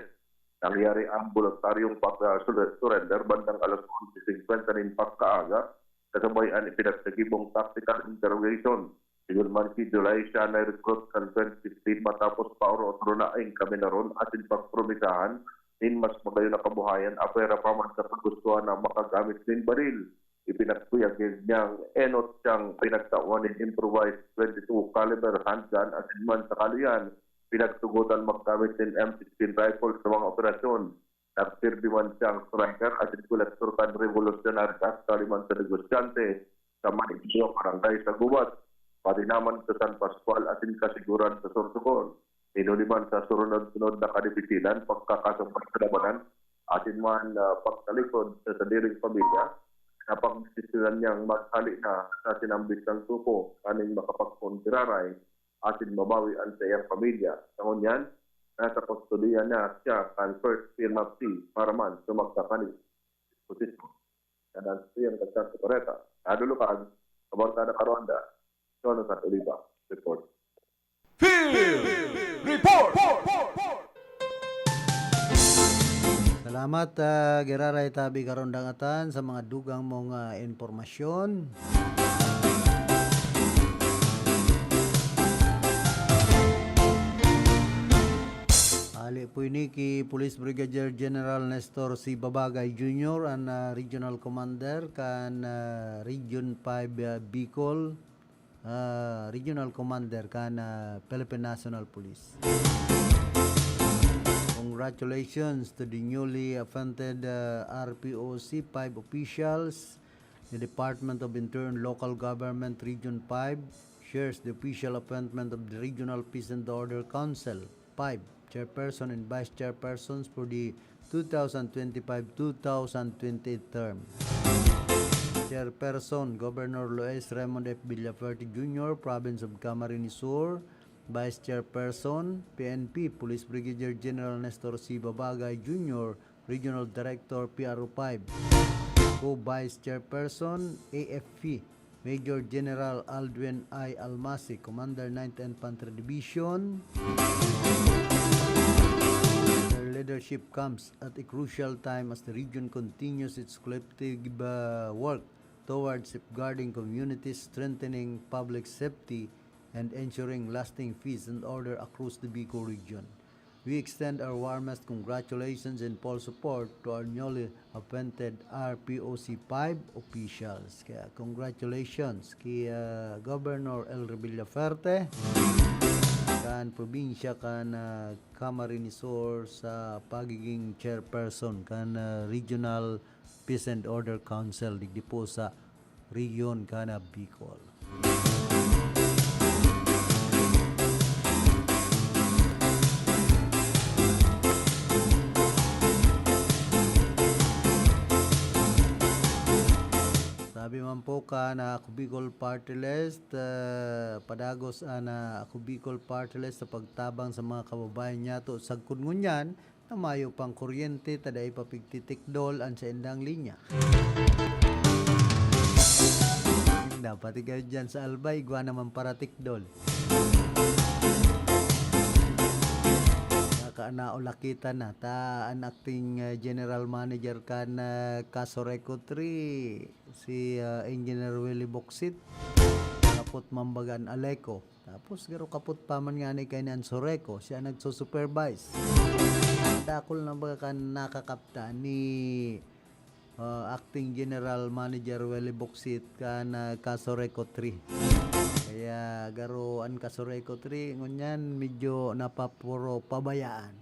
Nangyari ang boluntaryong pag, ah, sure-, surrender bandang alas onse singkwenta nin pagkaaga, kasabay an ipinagtagibong tactical interrogation. Sigon man si July, siya na-recruit kan twenty fifteen matapos paoro-otro na inkaminaron asin pagpromisahan nin mas magayon na kabuhayan, apwera pa man sa kagustuhan na makagamit nin baril. Ipinagkuyag niyang enot siyang pinagtawan nin improvised twenty-two caliber handgun asin man sa kaluyan, pinagtugotan maggamit nin M sixteen rifle sa mga operasyon. Nagserbi man siyang striker asin kolektor kan revolusyonaryo at kaliman sa negosyante sa Maigyo, barangay sa Gubat, pati naman sa San Pascual asin Kasiguran sa Sorsogon. Hinuli man sa surunod-sunod na kadipisilan, pagkakasumbat sa labanan, asin man, ah, pagtalikod sa sadiring pamilya, napagdesisyonan niyang maghali na sa sinambit niyang grupo, tanganing makapagpoon si Raray asin mabawi an saiyang pamilya. Sa ngunyan, nasa kustodiya na siya kan First P M F C para man sa magkakaning disposisyon. Yan ang siyang kagkang sa kareta. Nadulukag, kabarkada karonda, Jonathan Oliva, report. Field Report! Salamat, ah, Giraray Tabi Karondang Atan, sa mga dugang mong, ah, impormasyon. Ali po ini ki Police Brigadier General Nestor C. Babagay Junior, an, ah, Regional Commander kan, ah, Region five, ah, Bicol, ah, Regional Commander kan, ah, Philippine National Police. Congratulations to the newly appointed, ah, R P O C five officials. The Department of Interior and Local Government Region five shares the official appointment of the Regional Peace and Order Council five chairperson and vice chairpersons for the two thousand twenty-five two thousand twenty-eight term. Chairperson, Governor Lois Raymond F. Villafuerte Junior, Province of Camarines Sur, Vice Chairperson, P N P, Police Brigadier General Nestor C. Babagay Junior, Regional Director, P R O five. Vice Chairperson, A F P, Major General Aldwin I. Almasi, Commander Ninth Infantry Division. Their leadership comes at a crucial time as the region continues its collective, uh, work towards safeguarding communities, strengthening public safety, and ensuring lasting peace and order across the Bicol region. We extend our warmest congratulations and full support to our newly appointed R P O C five officials. Kaya congratulations kay, ah, Governor Elry Villafuerte, kan probinsya kan, ah, Camarines Sur, sa pagiging chairperson kan, ah, Regional Peace and Order Council digdi po sa rehiyon kan Bicol. Sabi man po kan Ako Bicol Party List, ah, padagos an, ah, Ako Bicol Party List sa pagtabang sa mga kababayan niyato sagkod ngunyan na mayo pang kuryente ta dai pa pigtitikdol an saindang linya. Dapat ikaw dyan sa Albay, igwa naman paratikdol. Baka naulakitan na ta an acting, ah, general manager kan, ah, Casureco three, si, ah, Engineer Willie Boksit. Kapot man baga an Aleco. Tapos garo kapot pa man ngani kaini an Sureco, siya nagsusupervise. Dakul na baga kan nakakaptan ni, ah, Acting General Manager Willie Boksit kan, ah, Casureco three. Kaya garo an Casureco three, ngunyan medyo napapuro pabayaan.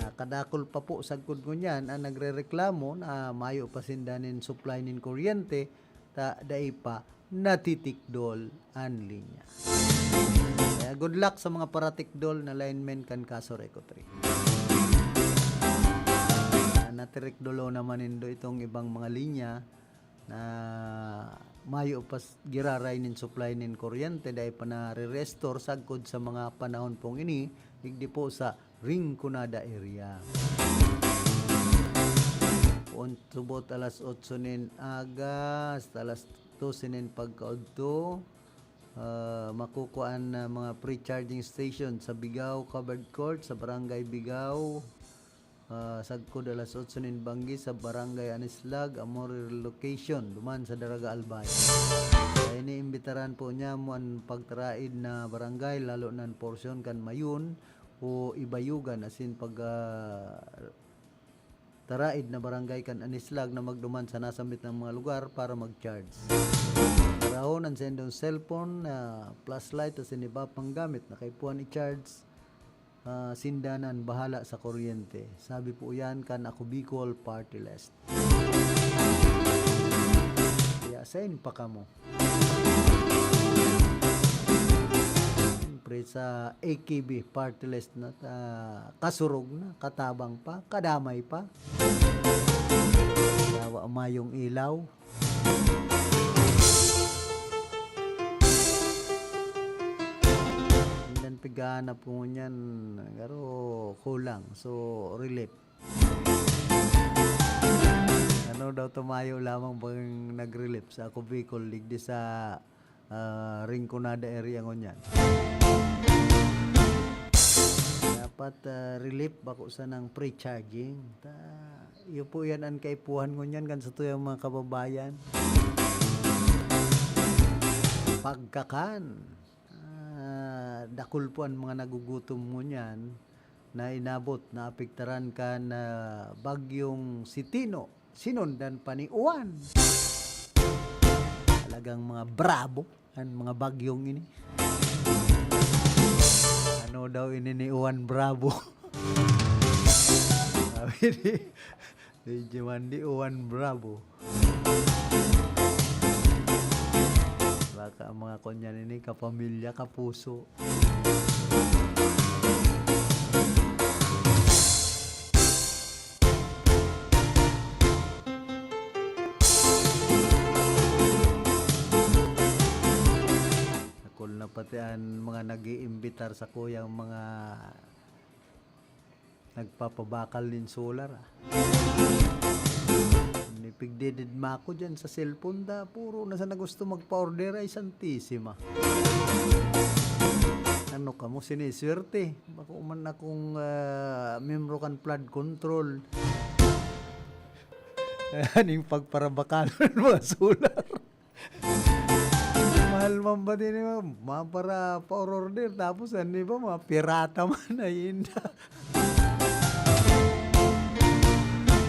Ah, kadakul pa po sagkod ngunyan an nagrereklamo na mayo pa sinda nin supply nin kuryente, ta dai pa natitikdol an linya. Kaya good luck sa mga paratikdol na linemen kan Casureco three. Ah, natirikdolo naman nindo itong ibang mga linya na mayo pa s-, giraray nin supply nin kuryente, dai pa nare-restore sagkod sa mga panahon pong ini, digdi po sa Rinconada area. Poon subot alas otso nin aga hasta alas dose nin pagkaudto, ah, makukuan na mga free charging station sa Bigao Covered Court, sa Barangay Bigao, ah, sagkod alas otso nin banggi sa Barangay Anislag, Amor Location, duman sa Daraga Albay. Kaya iniimbitaran po niamo an pagtaraid na barangay, lalo na an porsyon kan Mayon o Ibayugan, asin pag, ah, taraid na barangay kan Anislag na magduman sa nasambit na mga lugar para mag-charge. Karahon an saindong cellphone, ah, flashlight asin iba pang gamit na kaipuhan i-charge, ah, sinda na an bahala sa kuryente. Sabi po yan kan Ako Bicol Party List. Kaya send pa kamo. Siyempre, sa A K B party list na, ah, kasurog na, katabang pa, kadamay pa. Yawa mayong ilaw. Mindan pighanap ko ngunyan, garo kulang. So, relief. Ano daw, tumayo lamang bang nag-relief sa Ako Bicol, digdi sa, ah, Rinconada area ngunyan. Dapat, ah, relief bako sanang free charging. Ta, iyo po yan an kaipuhan ngunyan kan satuyang mga kababayan. Pagkakan. Ah, dakul po an mga nagugutom ngunyan na inabot, naapektaran kan, ah, Bagyong Sitino, sinundan pa ni Uwan. Talagang mga bravo an mga bagyong ini. Ano daw ini ni Uwan Bravo? Sabi ni, Medyo mandi Uwan Bravo. Baka ang mga kunyan ini, kapamilya, kapuso. Dakul na pati an mga nag-iimbitar sa kuyang mga nagpapabakal nin solar, ah. Nipigdididma ko dyan sa cellphone da, puro na sana gusto magpa-order ay Santisima. Ano kamo, siniswerte? Bako man akong, ah, miyembro kan flood control. Aning pagparabakal mga solar. Mahal man ba din yung mga para pa-order? Tapos ano ba, mga pirata man, ay inda.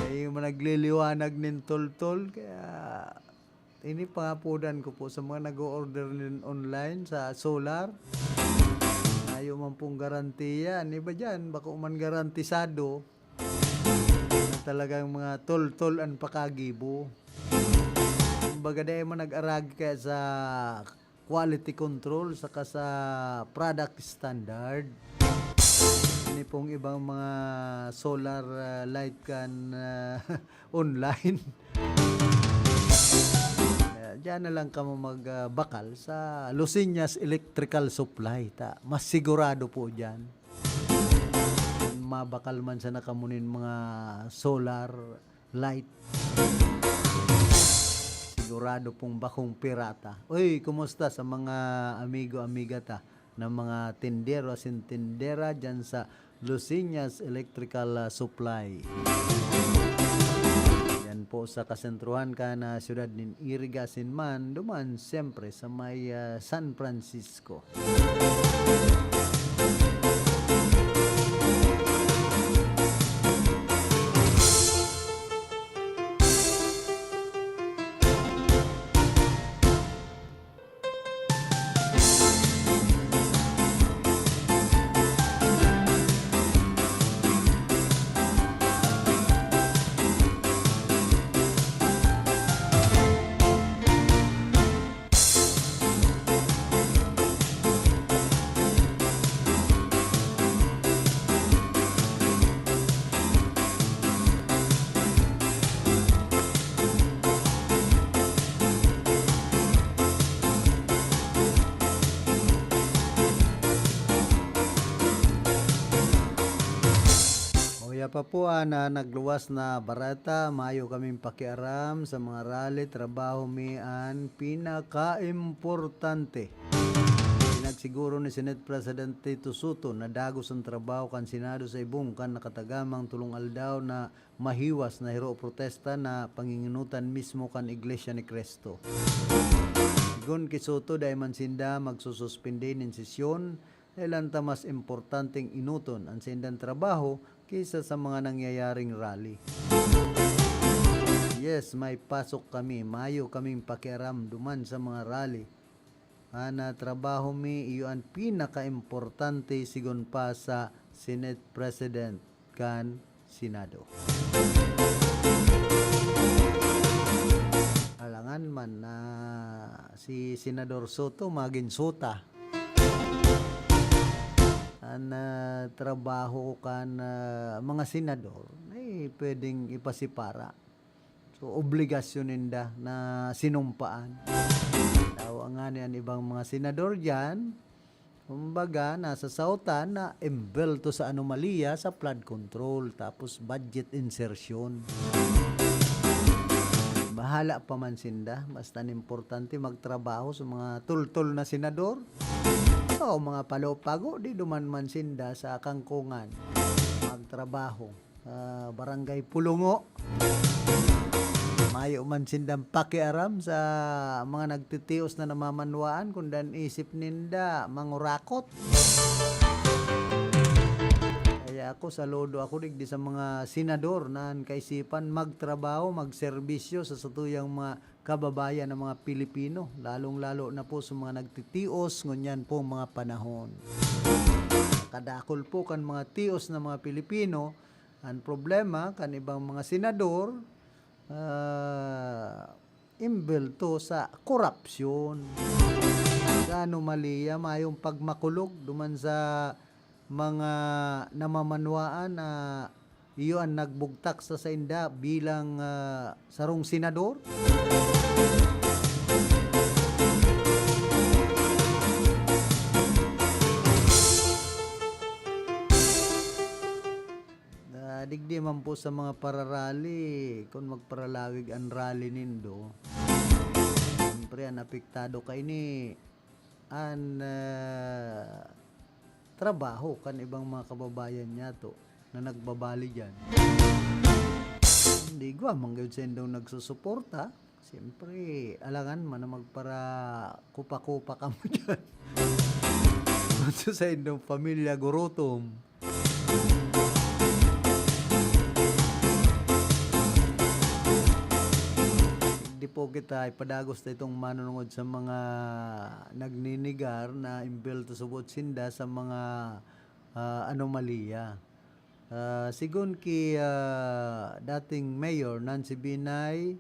Ay, yung mga nagliliwanag nin toltol, kaya ini pangapodan ko po sa mga nag-o-order nin online sa solar. Ayaw man pong garantiya. Ano ba dyan? Bako man garantisado. Talagang mga toltol an pakagibo. Kumbaga, dai man nag-aragi kaya sa quality control saka sa product standard. Ini pong ibang mga solar, ah, light kan, ah, online. Kaya diyan na lang kamo mag, ah, bakal sa Luciñas Electrical Supply. Ta, mas sigurado po diyan. Mabakal man sana kamo nin mga solar light. Sigurado pong bakong pirata. Uy, kumusta sa mga amigo, amiga ta na mga tindero asin tindera diyan sa Luciñas Electrical, ah, Supply? Yan po sa kasentruhan kan, ah, siyudad nin Iriga asin man, duman siyempre sa may, ah, San Francisco. Uya pa po, ah, na nagluwas na bareta, mayo kaming pakiaram sa mga rally, trabaho mi an pinakaimportante. Pinagsiguro ni Senate President Tito Sotto na dagos an trabaho kan Senado sa ibong kan nakatagamang tolong aldaw na mahiwas na hiro protesta na panginginotan mismo kan Iglesia ni Cristo. Sigon ki Sotto, dai man sinda magsususpindi nin sesyon, dahil ta mas importanteng inoton an saindang trabaho kaysa sa mga nangyayaring rally. Yes, may pasok kami, mayo kaming pakiaram duman sa mga rally. An, ah, trabaho mi, iyo an pinakaimportante, sigon pa sa Senate President kan Senado. Alangan man na si Senador Sotto magin sota. An, ah, trabaho kan, ah, mga senador ay pwedeng ipasipara. So, obligasyon ninda na sinumpaan. Tao ngani an ibang mga senador diyan, kumbaga, nasa sautan na embelto sa anomalya sa flood control, tapos budget insertion. Bahala pa man sinda, basta an importante magtrabaho sa mga tultol na senador. O mga palopago, di duman man sinda sa kangkungan magtrabaho. Ah, Barangay Pulungo. Mayo man sindang pakiaram sa mga nagtitios na namamanwaan, kun dan isip ninda mangurakot. Kaya ako, saludo ako digdi sa mga senador na an kaisipan magtrabaho, magserbisyo sa satuyang mga kababayan na mga Pilipino, lalong-lalo na po sa mga nagtitios ngunyan pong mga panahon. Kadakul po kan mga tios na mga Pilipino, an problema kan ibang mga senador, ah, imbelto sa korapsyon. Sa anomalya, mayong pagmakulog duman sa mga namamanwaan na iyo an nagbugtak sa sainda bilang, ah, sarong senador. Ah, Digdi man po sa mga pararally, kun magparalawig an rally nindo, siyempre, an apektado kaini an, ah, trabaho kan ibang mga kababayan niyato na nagbabali diyan. Igwa man gayud saindong nagsusuporta. Siyempre, alangan man na magparakupa-kupa kamo diyan. Kun sa saindong pamilya gurutom. Di po kita ipadagos na itong manunungod sa mga nagninigar na imbelto subot sinda sa mga, ah, anomalya. Ah, sigon ki, ah, dating Mayor Nancy Binay,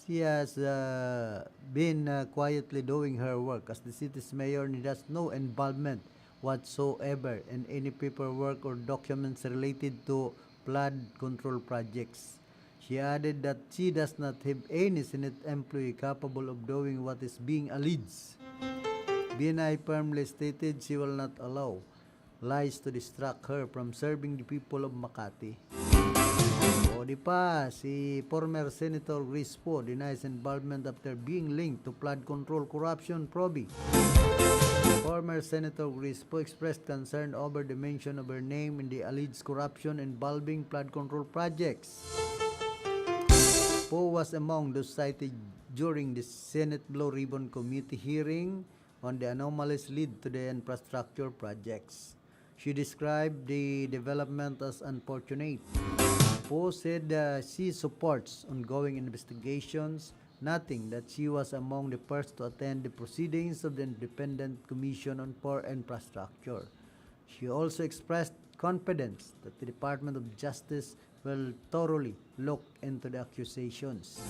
she has, ah, been, ah, quietly doing her work as the city's mayor and has no involvement whatsoever in any paperwork or documents related to flood control projects. She added that she does not have any Senate employee capable of doing what is being alleged. Binay firmly stated she will not allow lies to distract her from serving the people of Makati. O di pa, si former Senator Grace Poe denies involvement after being linked to flood control corruption probe. Former Senator Grace Poe expressed concern over the mention of her name in the alleged corruption involving flood control projects. Poe was among those cited during the Senate Blue Ribbon Committee hearing on the anomalies lead to the infrastructure projects. She described the development as unfortunate. Poe said, uh, she supports ongoing investigations, noting that she was among the first to attend the proceedings of the Independent Commission on Poor Infrastructure. She also expressed confidence that the Department of Justice will thoroughly look into the accusations.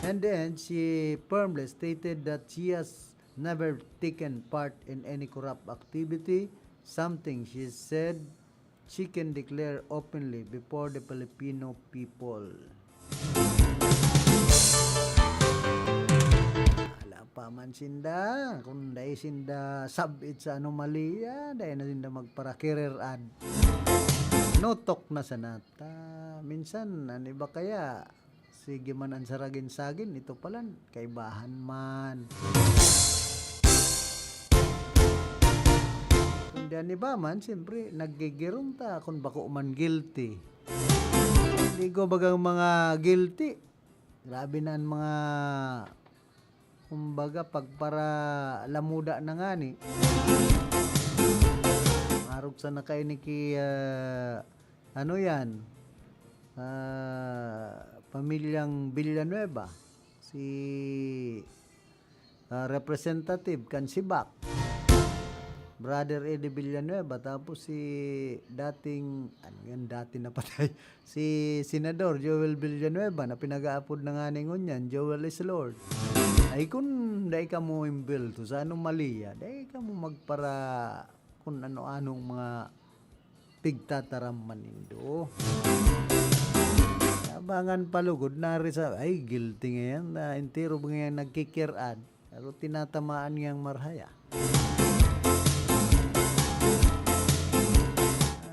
And then, she firmly stated that she has never taken part in any corrupt activity, something she said she can declare openly before the Filipino people. Wala pa man sinda, kung dai sinda sabit sa anomalya, dai na sinda magparakirir ad. Nutok na sana ta. Minsan, an iba kaya, sige man an saragin-sagin, ito palan, kaibahan man. Kundi an iba man, siyempre, naggigirong ta kun bako man guilty. Hindi ko bagang mga guilty. Grabe na an mga, kumbaga, pagparalamuda na ngani. Arog sana kaini ki, ah, ano yan? Ah, pamilyang Villanueva. Si, ah, representative kan SEBAC, Brother Eddie Villanueva, tapos si dating, ano yan, dati na patay, si Senador Joel Villanueva na pinag-aapod na ngani ngunyan, Joel is Lord. Ay, kun dai kamo imbelto sa anomalya, dai kamo magpara-, kun ano-anong mga pigtataram man nindo. Abangan pa lugod na ri sa, ay, guilty ngayan, na entero ba ngayan nagkikir-ad? Pero tinatamaan niyang marhaya.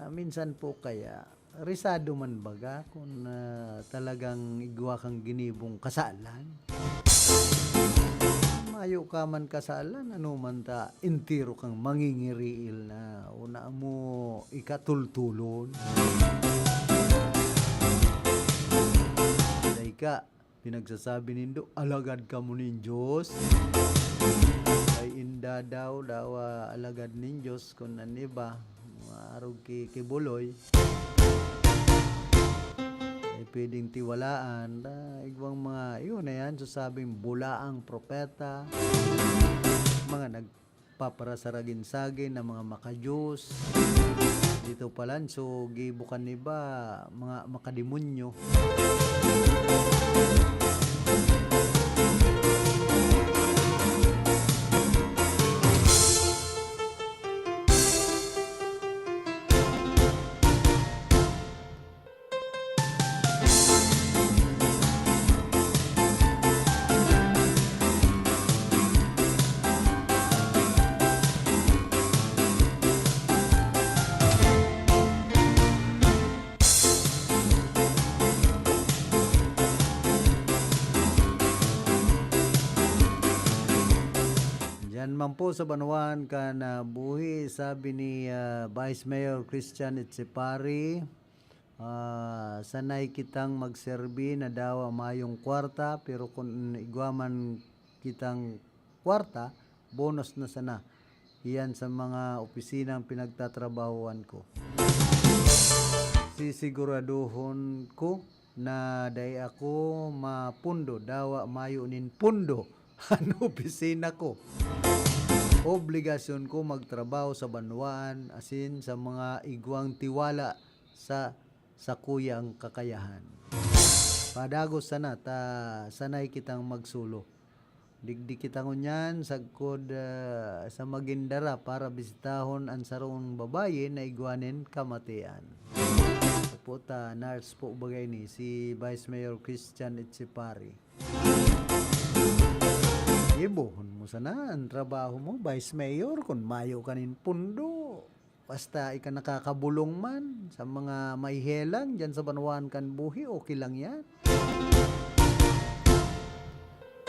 Ah, minsan po kaya, risado man baga kun, ah, talagang igwa kang ginibong kasalan? Mayo ka man kasalan, ano man ta, entero kang mangingiriil na, o na mo ikatultulon. Dai ka, pinagsasabi nindo, alagad kamo nin Dios. Ay, inda daw, daw, ah, alagad nin Dios, kun an iba, mga arog ki, ki Buloy. Ay, pwedeng tiwalaan. Ah, igwang mga, yun na yan, sasabing bulaang propeta. Mga nagpaparasaragin-sagin na mga makadiyos. Dito palan, so, gibo kan iba, mga makademonyo. man po sa banwaan kan, ah, buhi, sabi ni, ah, Vice Mayor Christian Etsipari, ah, "Sanay kitang magserbi na dawa mayong kwarta, pero kun igwa man kitang kwarta, bonus na sana. Iyan sa mga opisinang pinagtatrabahuan ko. Sisiguraduhon ko na dai ako mapundo, dawa mayo nin pundo an opisina ko. Obligasyon ko magtrabaho sa banwaan, asin sa mga igwang tiwala sa sakuyang kakayahan." Padagos sana ta sanay kitang magsolo. Digdi kita ngunyan sagkod, ah, sa Magindara para bisitahon an sarong babayi na igwa nin kamatian. Opo ta, nurse po bagay ni si Vice Mayor Christian Etsipari. Ibohon mo sana an trabaho mo, Vice Mayor, kun mayo ka nin pundo. Basta ika nakakabulong man sa mga mahehelang diyan sa banwaan kan buhi, okay lang yan.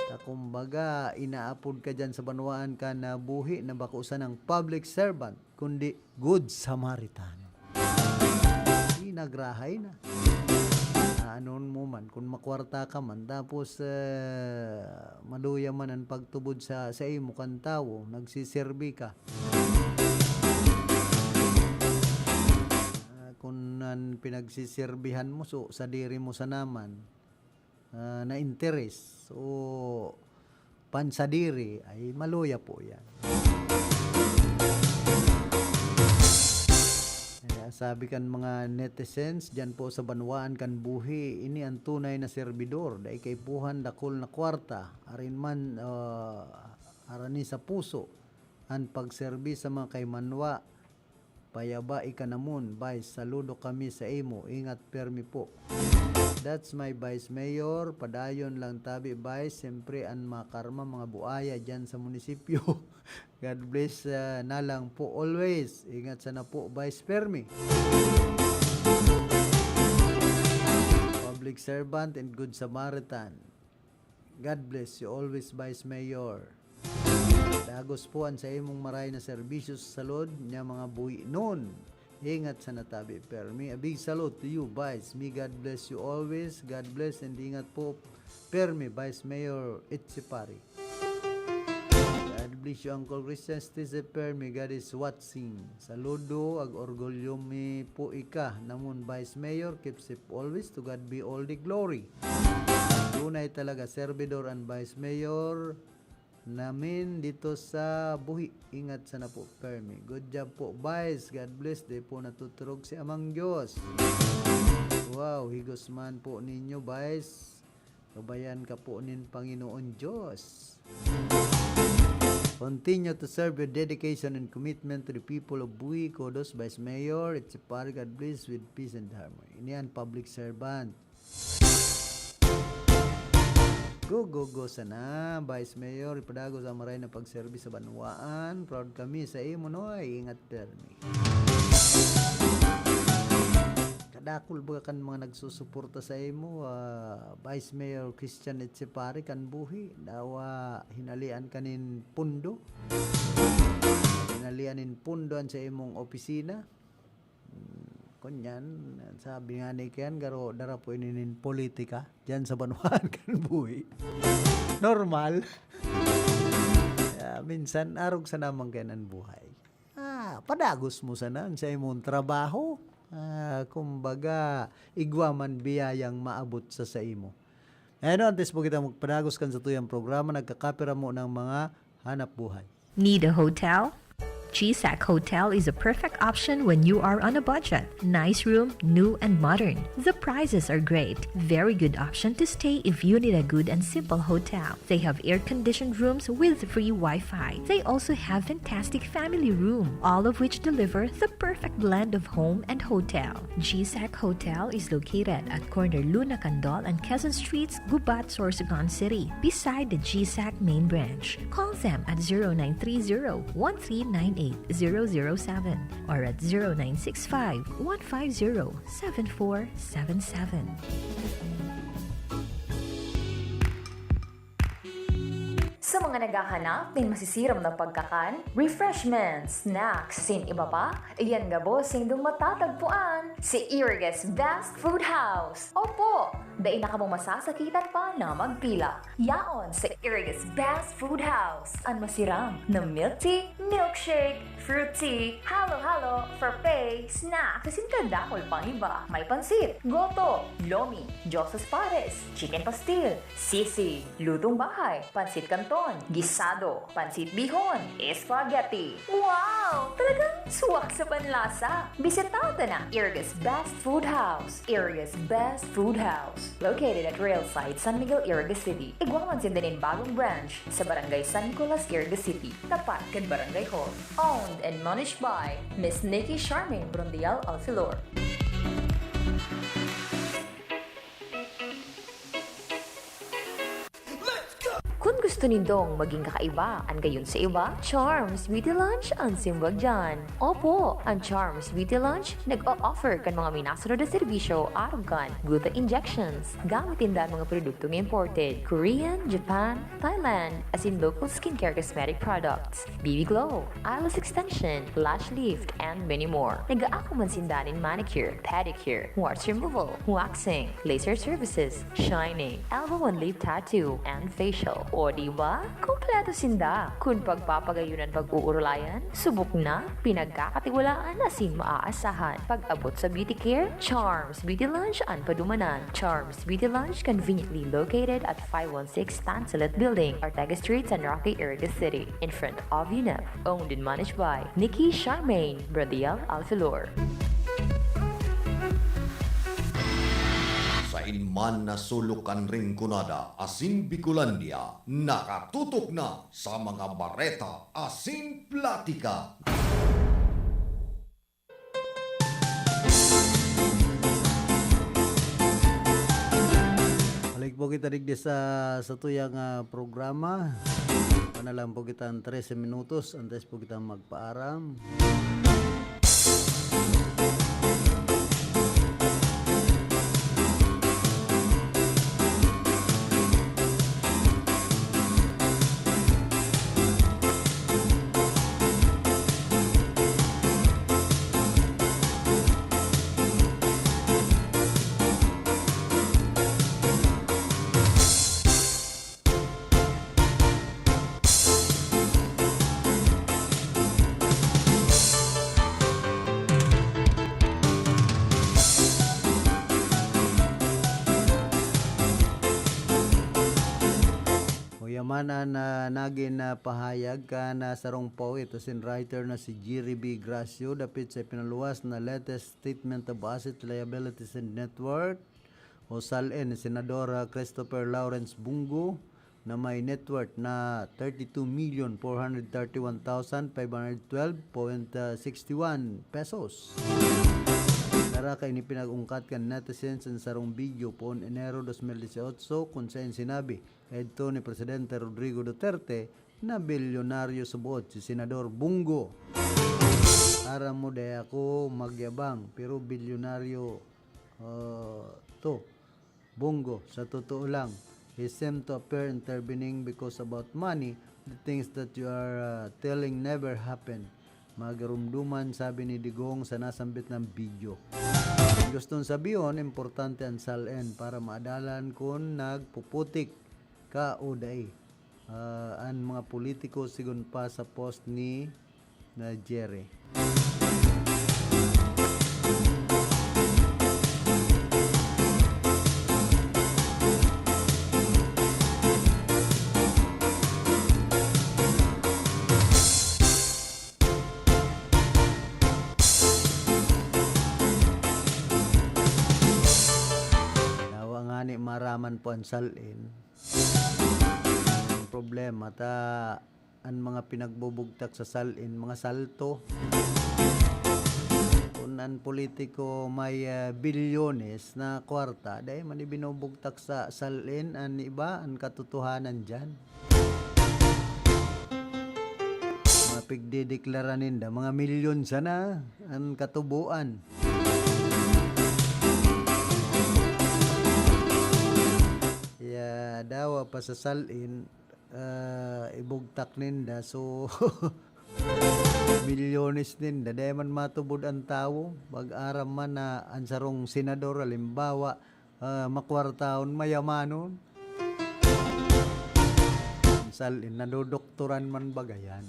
Ta kumbaga, inaapod ka diyan sa banwaan kan buhi na bako sanang public servant, kundi good Samaritan. Di nagrahay na. Aanon mo man, kun makwarta ka man, tapos, eh, maluya man an pagtubod sa, sa imo kan tawo, nagsiserbi ka. Ah, kun an pinagsisirbihan mo, so, sadiri mo sana man, ah, na interes o pansadiri, ay maluya po yan. Kaya sabi kan mga netizens, diyan po sa banwaan kan buhi, ini an tunay na serbidor, dai kaipuhan dakul na kwarta, arin man, ah, harani sa puso, an pagserbi sa mga kaimanwa. Payaba ika namon, Vice. Saludo kami sa imo. Ingat permi po. That's my Vice Mayor. Padayon lang tabi, Vice. Siyempre, an makarma, mga buaya dyan sa munisipyo. God bless, ah, na lang po always. Ingat sana po, Vice Permi. Public servant and good Samaritan. God bless you always, Vice Mayor. Dagos po an sa imong maray na serbisyo sa salud niya mga buhi nun. Ingat sana tabi, Permi. A big salute to you, Vice. May God bless you always. God bless and ingat po, Permi, Vice Mayor Etsipari. God bless you, Uncle Christian. Stay safe, Permi. God is watching. Saludo, ag orgulyo mi po ika. Namon Vice Mayor, keep safe always. To God be all the glory. Tunay talaga, serbidor an Vice Mayor namin dito sa buhi. Ingat sana po, Permi. Good job po, Vice. God bless. Di po natuturog si Amang Diyos. Wow, higos man po ninyo, Vice. Gabayan ka po nin Panginoon Diyos. Continue to serve your dedication and commitment to the people of Buhi. Kudos, Vice Mayor. It's a par, God bless with peace and harmony. Ini an public servant. Go, go, go sana, Vice Mayor. Ipadagos ang maray na pagserbis sa banwaan. Proud kami sa imo, Noy. Ingat permi. Kadakul baga kan mga nagsusuporta sa imo, ah, Vice Mayor Christian Etsipari kan buhi. Dawa hinalian ka nin pundo. Hinalian nin pundo an sa imong opisina. Hmm, kunyan, sabi nga ni Ken, garo dara po ini nin politika diyan sa banwaan kan buhi. Normal. Kaya minsan, arog sa naman kayan an buhay. Ah, padagos mo sana an sa imong trabaho. Ah, kumbaga, igwa man biyayang maabot sa, sa imo. Ano, antes po kita magpadagos kan sa tuyang programa, nagkakapira mo ng mga hanap buhay. Need a hotel? G SAC Hotel is a perfect option when you are on a budget. Nice room, new and modern. The prices are great. Very good option to stay if you need a good and simple hotel. They have air-conditioned rooms with free Wi-Fi. They also have fantastic family room, all of which deliver the perfect blend of home and hotel. G SAC Hotel is located at corner Luna Candol and Quezon Streets, Gubat, Sorsogon City, beside the G SAC main branch. Call them at zero nine three zero, one three nine eight, zero zero seven or at zero nine six five, one five zero, seven four seven seven. Sa Mga naghahanap nin masisirom na pagkakan, refreshments, snacks, asin iba pa? Iyan gabos indong matatagpuan sa Iriga's Best Food House. Opo, dai na kamo masasakitan pa na magpila. Yaon sa Iriga's Best Food House, an masiram na milk tea, milkshake, fruit tea, halo-halo, frappe, snacks, asin kadakul pang iba. May pansit, goto, lomi, Diosas Pares, chicken pastil, sisig, lutong bahay, pansit canton, gisado, pansit bihon, spaghetti. Wow! Talagang suwak sa panlasa! Bisita ta na Iriga's Best Food House. Iriga's Best Food House, located at Railside, San Miguel, Iriga City. Igwa man sinda nin bagong branch sa Barangay San Nicolas, Iriga City, tapat kan Barangay Hall. Owned and managed by Miss Nikki Charmaine Brondial Alfilor. Kun gusto nindong magin kakaiba an gayon sa iba, Charms Beauty Lounge an simbag diyan. Opo, an Charms Beauty Lounge nag-o-offer kan mga minasunod na serbisyo arog kan gluta injections. Gamit ninda an mga produktong imported, Korean, Japan, Thailand, asin local skincare cosmetic products, B B Glow, eyelash extension, lash lift, and many more. Nag-aako man sinda nin manicure, pedicure, warts removal, waxing, laser services, shining, elbow and lip tattoo, and facial. O di ba? Kompleto sinda! Kun pagpapagayon an pag-uurulayan, subok na, pinagkakatiwalaan asin maaasahan. Pag-abot sa beauty care, Charms Beauty Lounge an padumanan. Charms Beauty Lounge, conveniently located at five one six Tansulit Building, Ortega Street, San Roque, Iriga City, in front of UNEP. Owned and managed by Nikki Charmaine Brodial Alfilor. Sain man na sulok kan Rinconada asin Bicolandia, nakatutok na sa mga bareta asin platika. Balik po kita digdi sa, sa tuyang, ah, programa. Ano lang po kita ang trese minutos, antes po kita magpaaram. Uya man an, ah, nagin, ah, pahayag kan, ah, sarong poet asin writer na si Jerry B. Gracio dapit sa ipinaluwas na latest Statement of Asset Liabilities and Net Worth o SALN ni Senador, ah, Christopher Lawrence Bong Go na may net worth na thirty-two million four hundred thirty-one thousand five hundred twelve point six one pesos. Naraka ini pinag-ungkat kan netizens an sarong video poon Enero dos mil dieciocho, kun saen sinabi kaidto ni Presidente Rodrigo Duterte na bilyonaryo sa buot si Senador Bong Go. Aram mo, dai ako magyabang, pero bilyonaryo, ah, to. Bong Go, sa totoo lang, he seem to appear intervening because about money, the things that you are, uh, telling never happen. Magarumduman, sabi ni Digong sa nasambit na video. Ang gustong sabihon, importante an SALN para maadalan kun nagpuputik ka o dai. Ah, an mga politiko, sigon pa sa post ni na Jerry. Dawa ngani maraman po an SALN. Ang problema ta an mga pinagbubugtak sa SALN, mga salto. Kun an politiko may, ah, bilyones na kwarta, dai man ibinubugtak sa SALN, an iba, an katotohanan diyan. Mapigdedeklara ninda, mga milyon sana an katuboan. Kaya dawa pa sa SALN, ah, ibugtak ninda. So, milyones ninda. Dai man matubod an tawo. Pag-aram man na an sarong senador, halimbawa, ah, makwartahon, mayamanon. Sal-in, nadodoktoran man baga yan.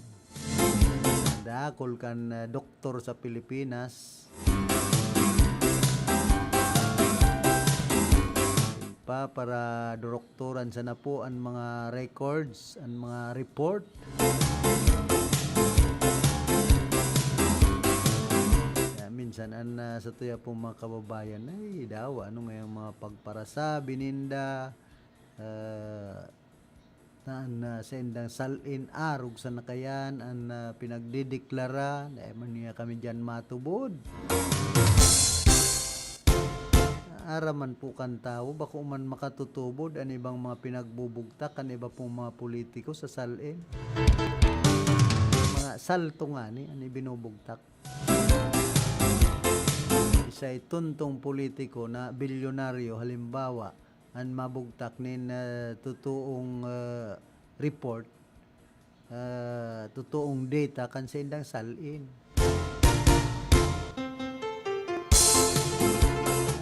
Dakul kan, ah, doktor sa Pilipinas. Pa, para doroktoran sana po an mga records, an mga report. Kaya minsan, an, ah, sa tuya pong mga kababayan, ay, dawa, ano nga yung mga pagparasabi ninda, ah, na an, ah, saindang sal-in, arog sana kayan an, ah, pinagdedeklara, dai man niya kami diyan matubod. Aram man po kan tawo, bako man makatutubod an ibang mga pinagbubugtak kan iba pong mga politiko sa sal-in. Mga salto ngani an ibinubugtak. Isay tontong politiko na bilyonaryo, halimbawa, an mabugtak nin, ah, totoong, ah, report, ah, totoong data kan saindang sal-in.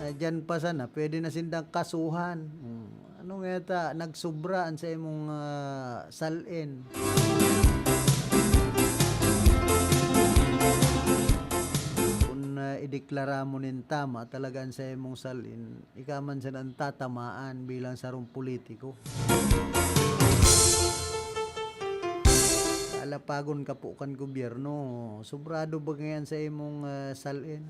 Ah, diyan pa sana, pwede na sindang kasuhan. Hmm. Ano nga ta, nagsobra an sa imong, ah, sal-in. Kung, ah, ideklara mo nin tama talaga an sa imong sal-in, ika man sana an tatamaan bilang sarong politiko. Alapagon ka po kan gobyerno. Sobrado ba ngayon sa imong, ah, sal-in?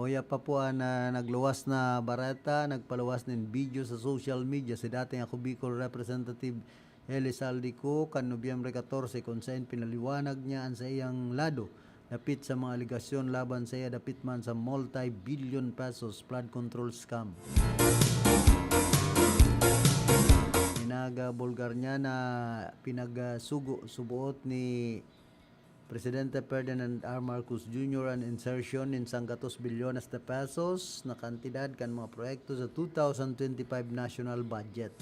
Hoya pa po an, ah, nagluwas na bareta, nagpaluwas nin video sa social media si dating Ako Bicol Representative Eli Zaldy Co kan Nobyembre katorse, kun saen pinaliwanag niya an saiyang lado dapit sa mga alegasyon laban saiya dapit man sa multi-billion pesos flood control scam. Pinagabulgar niya na pinagsugo suboot ni Presidente Ferdinand R. Marcos Junior an insertion nin sanggatos bilyones de pesos na kantidad kan mga proyekto sa two thousand twenty-five national budget.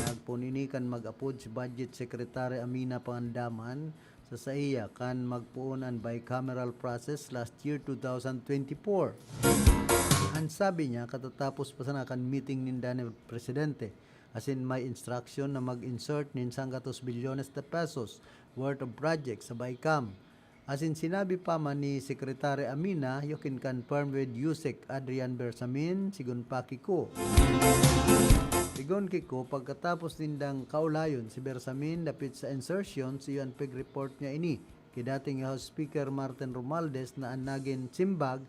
Nagpoon ini kan mag-apod si Budget Secretary Amina Pangandaman sa saiya kan magpoon an bicameral process last year, two thousand twenty-four. An sabi niya, katatapos pa sana kan meeting ninda ni Presidente, asin may instruction na mag-insert nin sanggatos bilyones de pesos worth of projects sa BICAM. Asin sinabi pa man ni Secretary Amina, "You can confirm with USEC Adrian Bersamin," sigon pa ki ko. Sigon ki ko, pagkatapos nindang kaulayon si Bersamin dapit sa insertion, iyo an pig-report niya ini ki dating House Speaker Martin Romualdez na an nagin simbag,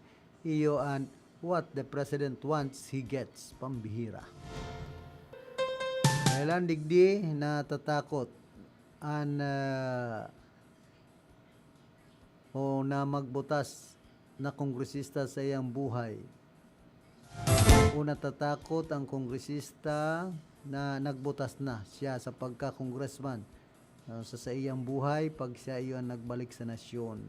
iyo an, "What the president wants, he gets." Pambihira. Kailan digdi natatakot an, ah, o na magbutas na kongresista sa iyang buhay? O natatakot ang kongresista na nagbutas na siya sa pagka-congressman, ah, sa saiyang buhay pag siya iyon nagbalik sa nasyon?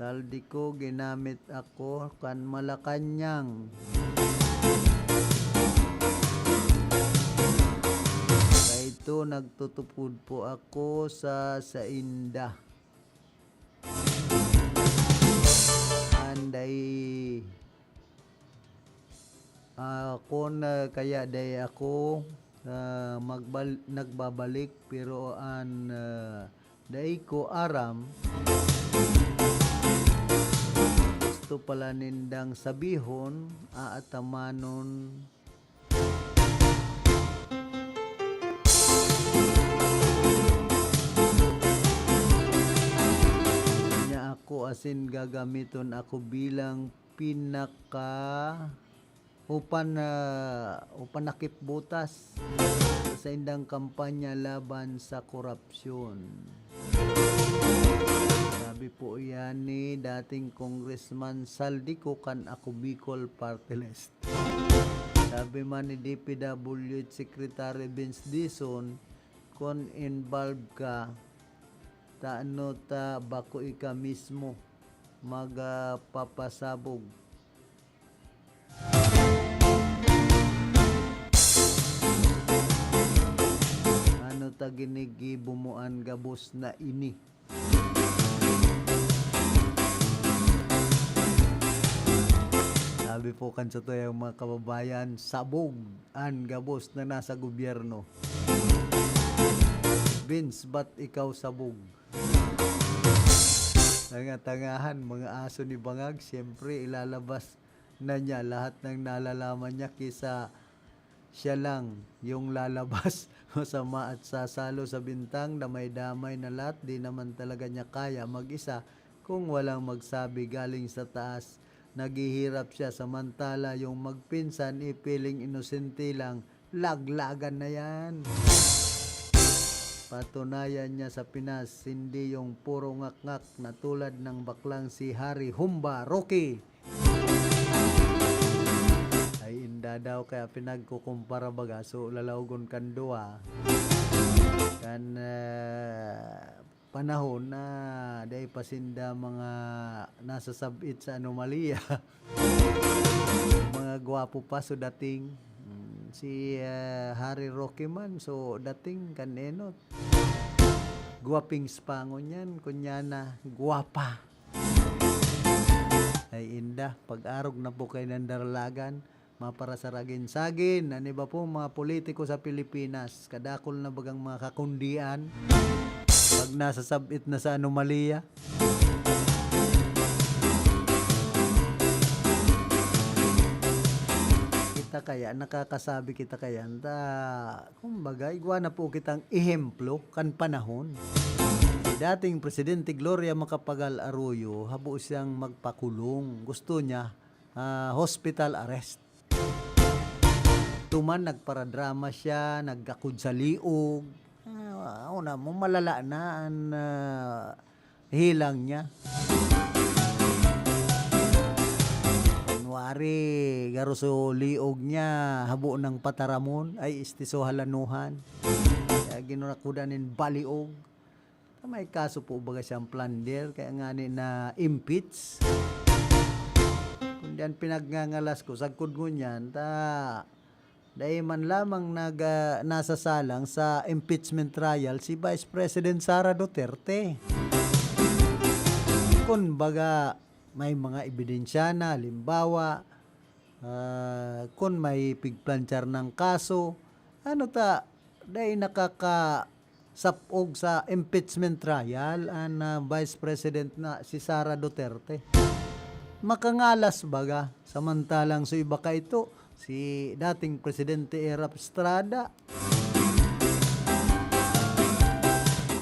Zaldy Co, ginamit ako kan Malacañang. Kaito nagtutupod po ako sa sainda. Anday, ah, kun, ah, kaya dai ako, ah, magbal-, nagbabalik, pero an, ah, dai ko aram. Gusto pala nindang sabihon, aatamanon. Niya ako asin gagamiton ako bilang pinaka o pan-, ah, o panakip butas sa indang kampanya laban sa korupsyon. Sabi po iyan ni dating Congressman Zaldy Co kan Ako Bicol Party List. Sabi man ni D P W H Secretary Vince Dizon, "Kun involved ka, tano ta bako ika mismo magpapasabog? Ano ta ginigibo mo an gabos na ini?" Sabi po kan satuyang mga kababayan, "Sabog an gabos na nasa gobyerno." Vince, ba't ikaw sabog? Tanga-tangahan, mga aso ni Bangag, siyempre ilalabas na niya lahat ng nalalaman niya kaysa siya lang yung lalabas masama at sasalo sa bintang, damay-damay na lahat, di naman talaga niya kaya mag-isa kung walang magsabi galing sa taas. Naghihirap siya, samantala yung magpinsan, ipiling inosente lang, laglagan na yan. Patunayan niya sa Pinas, hindi yung puro ngakngak na tulad ng baklang si Harry Humba Roque. Ay, inda daw kaya pinagkukumpara baga, so lalaogon kan duwa. Kan, ah, panahon na dai pa sinda mga nasasab-it sa anomalya. Mga gwapo pa so dating. Mm, si, ah, Harry Roque man, so dating kan enot. Gwaping spangon yan, kunya na, gwapa. Ay, inda, pag-arog na po kay Nandarlagan, maparasaragin-sagin an iba pong mga politiko sa Pilipinas. Kadakul na bagang mga kakundian, pag nasasab-it na sa anomalya. Kita kaya, nakakasabi kita kaya, ta, kumbaga, igwa na po kitang ehemplo kan panahon. Si dating Presidente Gloria Macapagal Arroyo, habo siyang magpakulong. Gusto niya, ah, hospital arrest. Tuman, nagparadrama siya, nagkakod sa liog. Ah, una mo, malala na an, ah, hilang niya. Kunwari, garo so liog niya, habo nang pataramon, ay, istiso halanuhan. Kaya ginurakudan nin baliog. May kaso po baga siyang plunder, kaya ngani na impeach. Kundi an pinagngangalas ko, sagkod ngunyan, ta, dai man lamang nag, ah, nasasalang sa impeachment trial si Vice President Sara Duterte. Kun baga, may mga ebidensya na, halimbawa, ah, kun may pigplanchar ng kaso, ano ta, dai nakaka-, sap-og sa impeachment trial an, ah, Vice President na si Sara Duterte. Makangalas baga, samantalang so iba kaito, si dating Presidente Erap Estrada,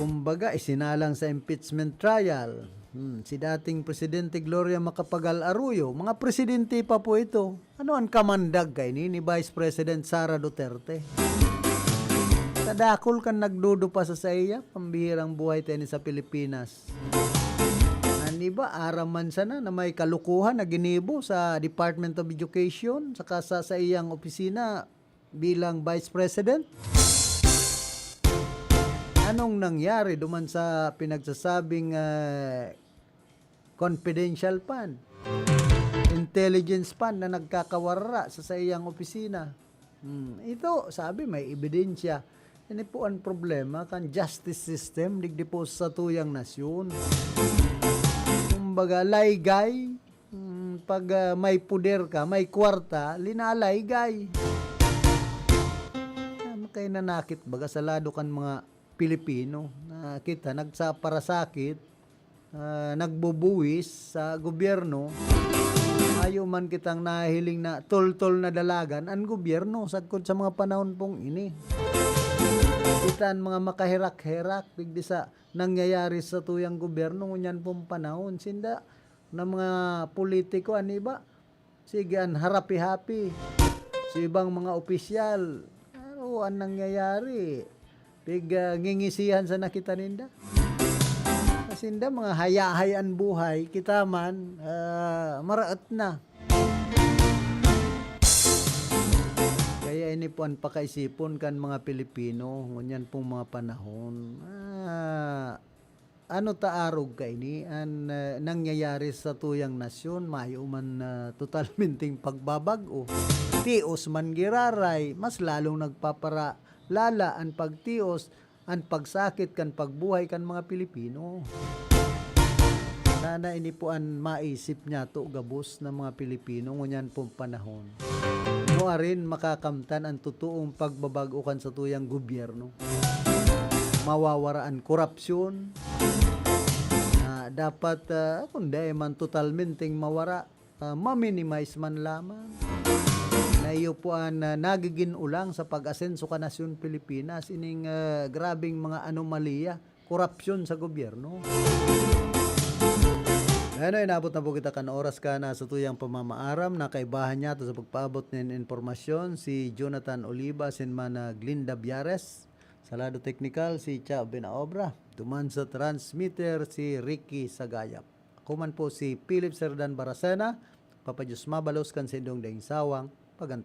kumbaga, isinalang sa impeachment trial. Hmm, si dating Presidente Gloria Macapagal Arroyo, mga presidente pa po ito. Ano an kamandag kaini ni Vice President Sara Duterte? Kadakul kan nagdudupa sa saiya, pambihirang buhay ta ini sa Pilipinas. An iba, aram man sana na may kalukuhan na ginibo sa Department of Education saka sa saiyang opisina bilang Vice President. Anong nangyari duman sa pinagsasabing, ah, confidential fund, intelligence fund na nagkakawarara sa saiyang opisina? Hmm, ito, sabi, may ebidensya. Ini po an problema kan justice system digdi po sa satuyang nasyon. Kumbaga, laygay, hmm, pag, ah, may poder ka, may kwarta, linalaygay. Ah, makainanakit baga sa lado kan mga Pilipino na kita nagsaparasakit, ah, nagbubuwis sa gobyerno, ayo man kitang nahihiling na toltol na dalagan an gobyerno sagkod sa mga panahon pong ini. Kita an mga makaherak-herak digdi sa nangyayari sa satuyang gobyerno ngunyan pong panahon. Sinda na mga politiko, an iba, sige, an harapi-hapi. Sa ibang mga opisyal, ano an nangyayari? Pig, ah, ngingisihan sana kita ninda. Sinda, mga hayahay an buhay, kita man, ah, maraot na. Kaya ini po an pakaisipon kan mga Pilipino ngunyan pong mga panahon. Ah, ano ta arog kaini an, ah, nangyayari sa tuyang nasyon? Mayo man na totalmenteng pagbabag-o. Tios man giraray, mas lalong nagpaparalala an pagtios, an pagsakit kan pagbuhay kan mga Pilipino. Sana ini po an maisip niyato gabos na mga Pilipino ngunyan pong panahon. Nuarin makakamtan an totoong pagbabag-o kan satuyang gobyerno. Mawawara an korapsyon na dapat, ah, kun dai man totalmenteng mawara, ah, ma-minimize man lamang. Na iyo po an, ah, nagigin ulang sa pag-asenso kan nasyon Pilipinas, ining, ah, grabeng mga anomalya, korapsyon sa gobyerno. Bueno, inabot na po kita kan oras kan satuyang pamamaaram. Nakaibahan niyato sa pagpaabot nin impormasyon si Jonathan Oliva asin man, ah, Glinda Biares. Sa lado teknikal, si Cha Binaobra. Duman sa transmitter, si Ricky Sagayap. Ako man po si Philip Serdan Baracena. Papa Diyos mabalos kan saindong daing sawang pagantang.